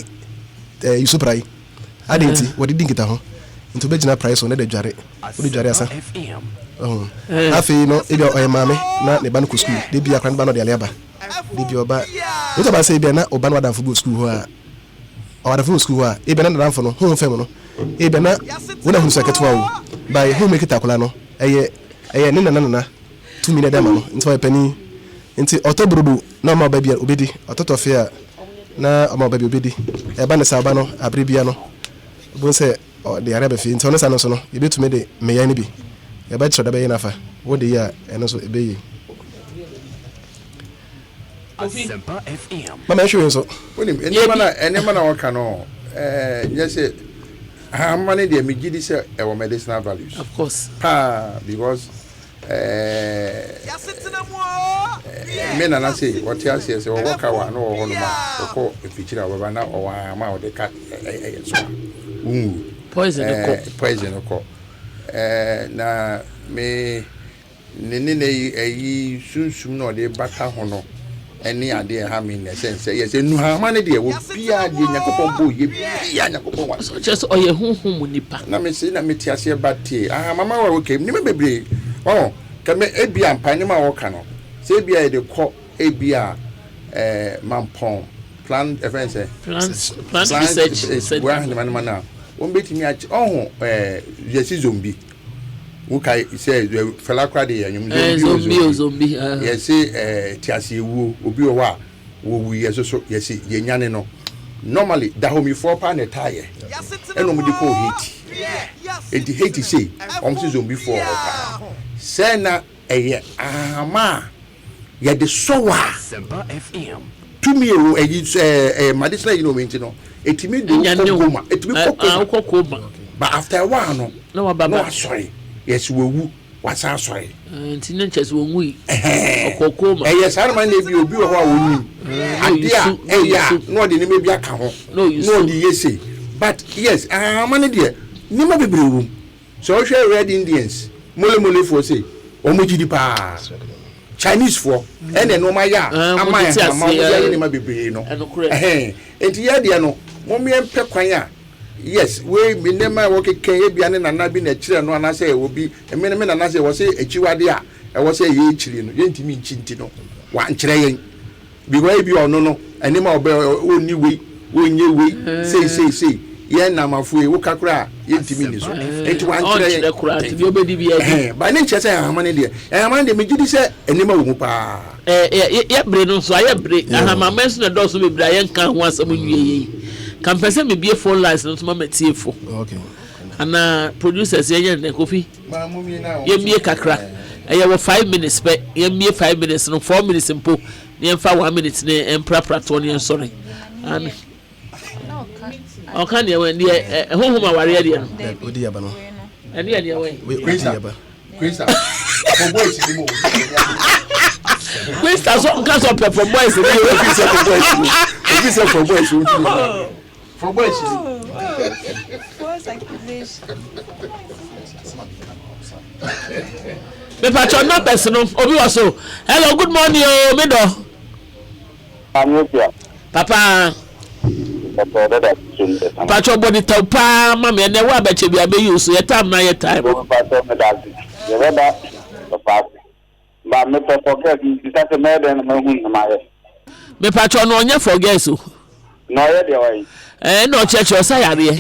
ɛɛ yusu prae. Adɛn nti? Wɔde di nkitaho. Nti wobɛgyina prae so na de adware. Wode dware asa. Ɔho. Afei no ebi a ɔyɛ maame na ne ba no kɔ sukuu. De bi akora ne ba no ɔde ale aba. De bi ɔba. Wotɔ ba sɛ ebi a na ɔba no wadamfo bi wɔ sukuu hɔ a Ɔwadamfo wɔ sukuu hɔ a, ebia na n'adamfo no, honhom fam no, ebia na wɔn ahunu sɛ ketewa o, by honhom ekita akwadaa no, ɛyɛ ɛyɛ ne nana nana tumi na ɛde ama no, nti ɔyɛ panin. Nti ɔtɔ brodo na ɔma ɔba bi a, obedi, ɔtɔ tɔfe a, na ɔma ɔba bi a, obedi. Ɛba no saa, ɔba no, abere bia no, wobɛhu sɛ ɔde yare aba fie. Nti ɔno saa no nso no, yɛbɛtumi de mmeae no bi, yɛbɛkyerɛ da bɛyɛ no afa, wode yɛ a, ɛno nso ɛbɛyɛ yie. Kofi. Mama ɛhwɛ wei nso. Wonim nneɛma na nneɛma na wɔka no ɛɛ nyɛ sɛ ahama no deɛ megye di sɛ ɛwɔ medicinal values. Of course. Paa because ɛɛ me nana se wɔte aseɛ sɛ wɔwɔ kawa na wɔwɔ hɔ nom a wɔkɔ mfikyiri a wɔbɛba na ɔwɔ ahama a wɔde ka ɛyɛ so a wonwu. Poison kɔ. Poison kɔ. Ɛɛ na me. Ne ne nɛ yi ɛyi sunsum na ɔde bata ho no ɛne adeɛ ɛha me nnɛ sɛ nsɛ yɛ sɛ nuhama ne deɛ wɔ biaa deɛ Nyankopɔn bɔ yɛ biaa Nyankopɔn wa So kyerɛ sɛ ɔyɛ honhom mu nipa. Na me se na me te aseɛ ba tie ahamama wa okay nneɛma bebree ɔn kɛmɛ ebi ampa nneɛma a wɔka no sɛ ebi a yɛde kɔ ebi a ɛɛ mampɔn plan ɛfɛn sɛ plant plant research center wɔ ahanima no a wɔn betumi akyɛ ɔho ɛɛ yɛsi zombi. Wokae sɛ Fela koraa de yɛ nnwom eh, zombie o zombie. Eh. Yɛse eh, te ase ewuo obi wɔ hɔ a wɔwu yɛ soso yɛse yɛnyane no. Normally Dahomeyfoɔ paa na ɛtaa yɛ ɛna wɔn de kɔɔ Haiti. Enti Haiti sei wɔn se zombiefoɔ wɔ hɔ paa. Sɛ na ɛyɛ ahama a yɛde sɔ wo a, tumi a ɛwɔ ɛyi ɛɛ ɛyɛ medicinal yi na wɔn nti no, etumi de wo kɔ coma, etumi kɔ coma. But after a while no, na waba na wasɔre, yɛsi wawu, wasan asɔre. Nti ne nkyɛn sɛ wɔn wui, ɔkɔ coma. Ɛyɛ saa na ma na ebi obi wɔ hɔ a wɔnim ade a ɛyɛ a na ɔde nneɛma bi aka ho na ɔde yɛ sei but yes ahama no deɛ nneɛma bebree wɔ mu. Sɛ wohwɛ Red Indians, Mole Mole foɔ sei, wɔn gye di paa. Chinese foɔ, ɛna nneɛma yɛ a, ama nhama, wɔn de ayɛ nneɛma bebree no. Ɛhɛn, nti yɛ deɛ no, mom yɛn pɛ kwan a, yes, wei nneɛma a wɔkeka ebia ne nana bi na ɛkyerɛ no anaasɛ obi, me ne me nana sɛ wɔsɛ akyiwade a ɛwɔ sɛ yɛ akyiri no, yɛntumi nkyi nti no, wankyerɛ yɛn. Because ebi ɔno no ɛnneɛma a ɔbɛ ɔnni wei ɔnyɛ wei sei sei sei yɛn namafo yi woka koraa yɛntumi nni so nti wankyerɛ yɛn koraa nti deɛ ɔbɛdi bi adi ba ne nkyerɛ sɛ ahama no deɛ ahama no deɛ megye di sɛ nneɛma wɔ mu paa. Ɛɛ yɛ bere no nso ayɛ bere ahamama nso na ɛdɔɔso bebree a yɛnka ho asɛm nwie yɛ yi ka mpɛ sɛ mebie phone lines no nso ma matiefo anaa producers yɛnyɛ ne dɛn Kofi. Yɛmmie kakra. Ɛyɛ wɔ 5 minutes pɛ. Yɛmmie 5 minutes no, 4 minutes mpo. Na yɛmfa 1 minute ne mprapra toɔ ne yɛnsɔre. Amen. Ɔka deɛ wɛn deɛ honhom awareɛ deɛ no. Odi yaba no. Ɛne yɛ deɛ wɛn. Odi yaba. Kwesa. For boys ni mu. Krista so nka sɛ ɔpɛ for boys ni. Obi sɛ for boys ni. Obi sɛ for boys ni. For boys ni. False accusation. Mepatwɔ numbers no obi wɔ so. Hello, good morning o, oh, me dɔ. Papa. Mpatsɔ bɔ ne tɛw paa ma me ɛnɛ wo abɛkyɛ bi abɛyi wo so yɛ time na yɛ time. Mpatsɔ meda ase yɛbɛba papa ase ba mepɛ forget mbisa sɛ mɛyɛ dɛn na mahu nea mayɛ. Mepatsɔ no ɔnyɛ forget o. Na ɔyɛ deɛ ɔyɛ. Ɛɛ na ɔkyerɛkyerɛ ɔsa yareɛ.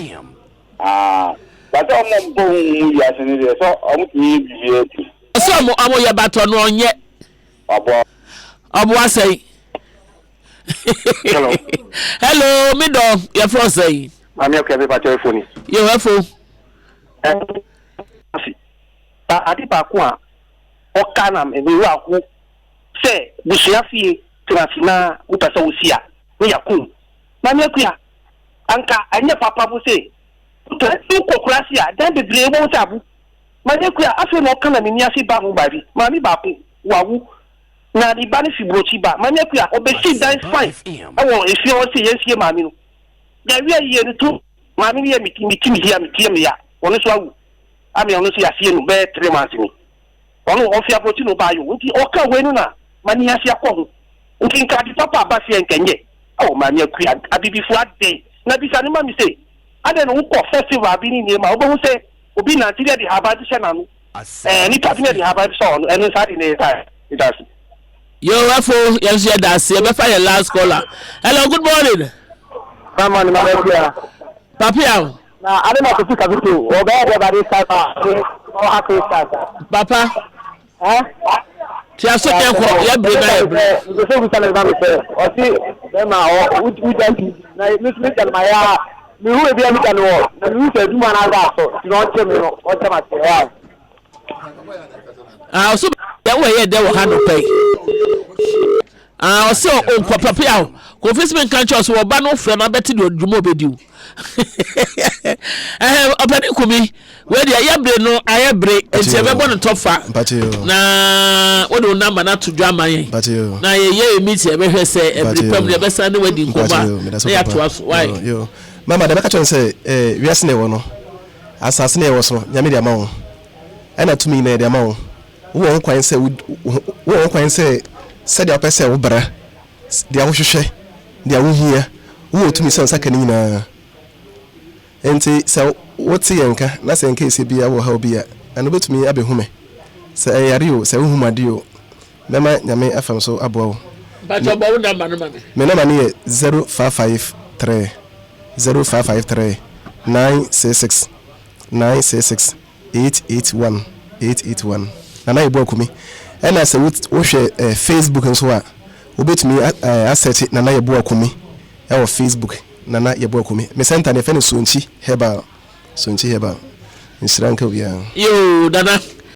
Ah but sɛ ɔmo mpɔ huhu mu wiase no deɛ sɛ ɔmo tumi yɛ biribiara bi. Ɔsɛ ɔmo ɔmo yɛ but ɔno ɔnyɛ. Waboa. Ɔboa sɛn. Hello. Hello, me dɔ, yɛfrɛ wo sɛn? Maame Akua me pakyɛ ɛfo ni. Yo, ɛfo. Ba ade baako a ɔka na me werɛ aho sɛ busua fie tena ase na wopɛ sɛ wosi a ne yɛakum. Maame Akua, anka ɛnyɛ papa bo se wokɔ kurase a dan bebree wobɛhu sɛ abu. Maame Akua, afei na ɔka na m'ani ase ba ho baabi. Maame baako, wawu. Na ne ba no fi brokyi ba. Maame Akua, ɔbɛsii dan fine wɔ efie hɔ se yɛnsie maame no. Yɛawie ayie no to maame no yɛ me me ti me hia me ti yɛ me ya. Ɔno nso awu. Ame ɔno nso yɛasie no bɛyɛ 3 months ni. Ɔno ɔfi abrokyi na ɔbaayɛ o. Nti ɔka wei no na m'ani ase akɔ ho. Nti nka ade papa aba seɛ nka nyɛ. Oh Maame Akua, abibifoɔ adɛn? Na bisa no ma me se, adɛn na wokɔ festival bi ne nneɛma a wobɛhu sɛ obi nante na yɛde haban bi hyɛ n'ano. Ɛɛ nipa bi na ɛde haban bi sɔ ɔno ɛno nsa de ne nsa meda ase. Yo ɛfo yɛn nso yɛda ase yɛbɛfa yɛn last caller. Hello, good morning. Good morning, Mama Akua. Papi awo. Na ade na Kofi Kapito ɔbɛyɛ dɛ ba this time a ɔha Christian. Papa. Eh? Tia so yɛ kɔ yɛ bere na yɛ bere. Mpɛsɛ bisa ne ba mi sɛ ɔsi bɛrima ɔ wugya nti na mi nso mi gya no ma yɛ a mehu ebi a mi gya no wɔ na mehu sɛ adwuma no aba so nti na ɔnkyɛ mi no ɔnkyɛ ma se wa. Ah, ɔso yɛ wɔ yɛ dɛ wɔ ha no pɛ. Ah, ɔsɛ ɔnkɔ papa a kofi sɛ nka nkyɛn ɔsɛ ɔba no frɛ no abɛte deɛ ɔdwuma ɔbɛdi o. Ɛhɛ ɔpɛni kumi wei deɛ yɛ bere no ayɛ bere nti ɛbɛbɔ no tɔfa na wode wo namba no ato dwa ama yɛn na yɛyɛ yɛ meeting ɛbɛhwɛ sɛ ɛbere pam no yɛbɛsan ne wadi nkɔmmɔ a na yɛatoa so wae. Mama deɛ bɛka kyerɛ no sɛ wiase na ɛwɔ no asase na ɛwɔ so Nyame de ama wo ɛna tumi nyinaa yɛde ama wo. Wowɔ ho kwan sɛ wowɔ ho kwan sɛ sɛdeɛ wopɛ sɛ wo bra, deɛ wohwehwɛ, deɛ wohia, wowɔ tumi sɛ wo nsa ka ne nyinaa. Enti sɛ wote yɛn nka na sɛ nka ɛsɛ biara wɔ haw bi a, ɛno wobɛtumi abɛhu me. Sɛ ɛyɛ yare o, sɛ wohu mu adeɛ o, mɛma Nyame afam so aboa wo. Mpakyɛ bɔ wo number no ma me. Me number no yɛ 0553 0553 966 966 881 881. Nana Yeboah Kumi. Ɛna sɛ wohwɛ eh, Facebook nso a, wobɛtumi asɛkye Nana Yeboah Kumi ɛwɔ Facebook. Nana Yeboah Kumi. Me center no yɛfrɛ no Sonkyi Herbal. Sonkyi Herbal. Nhyira nka obiara. Yoo Nana.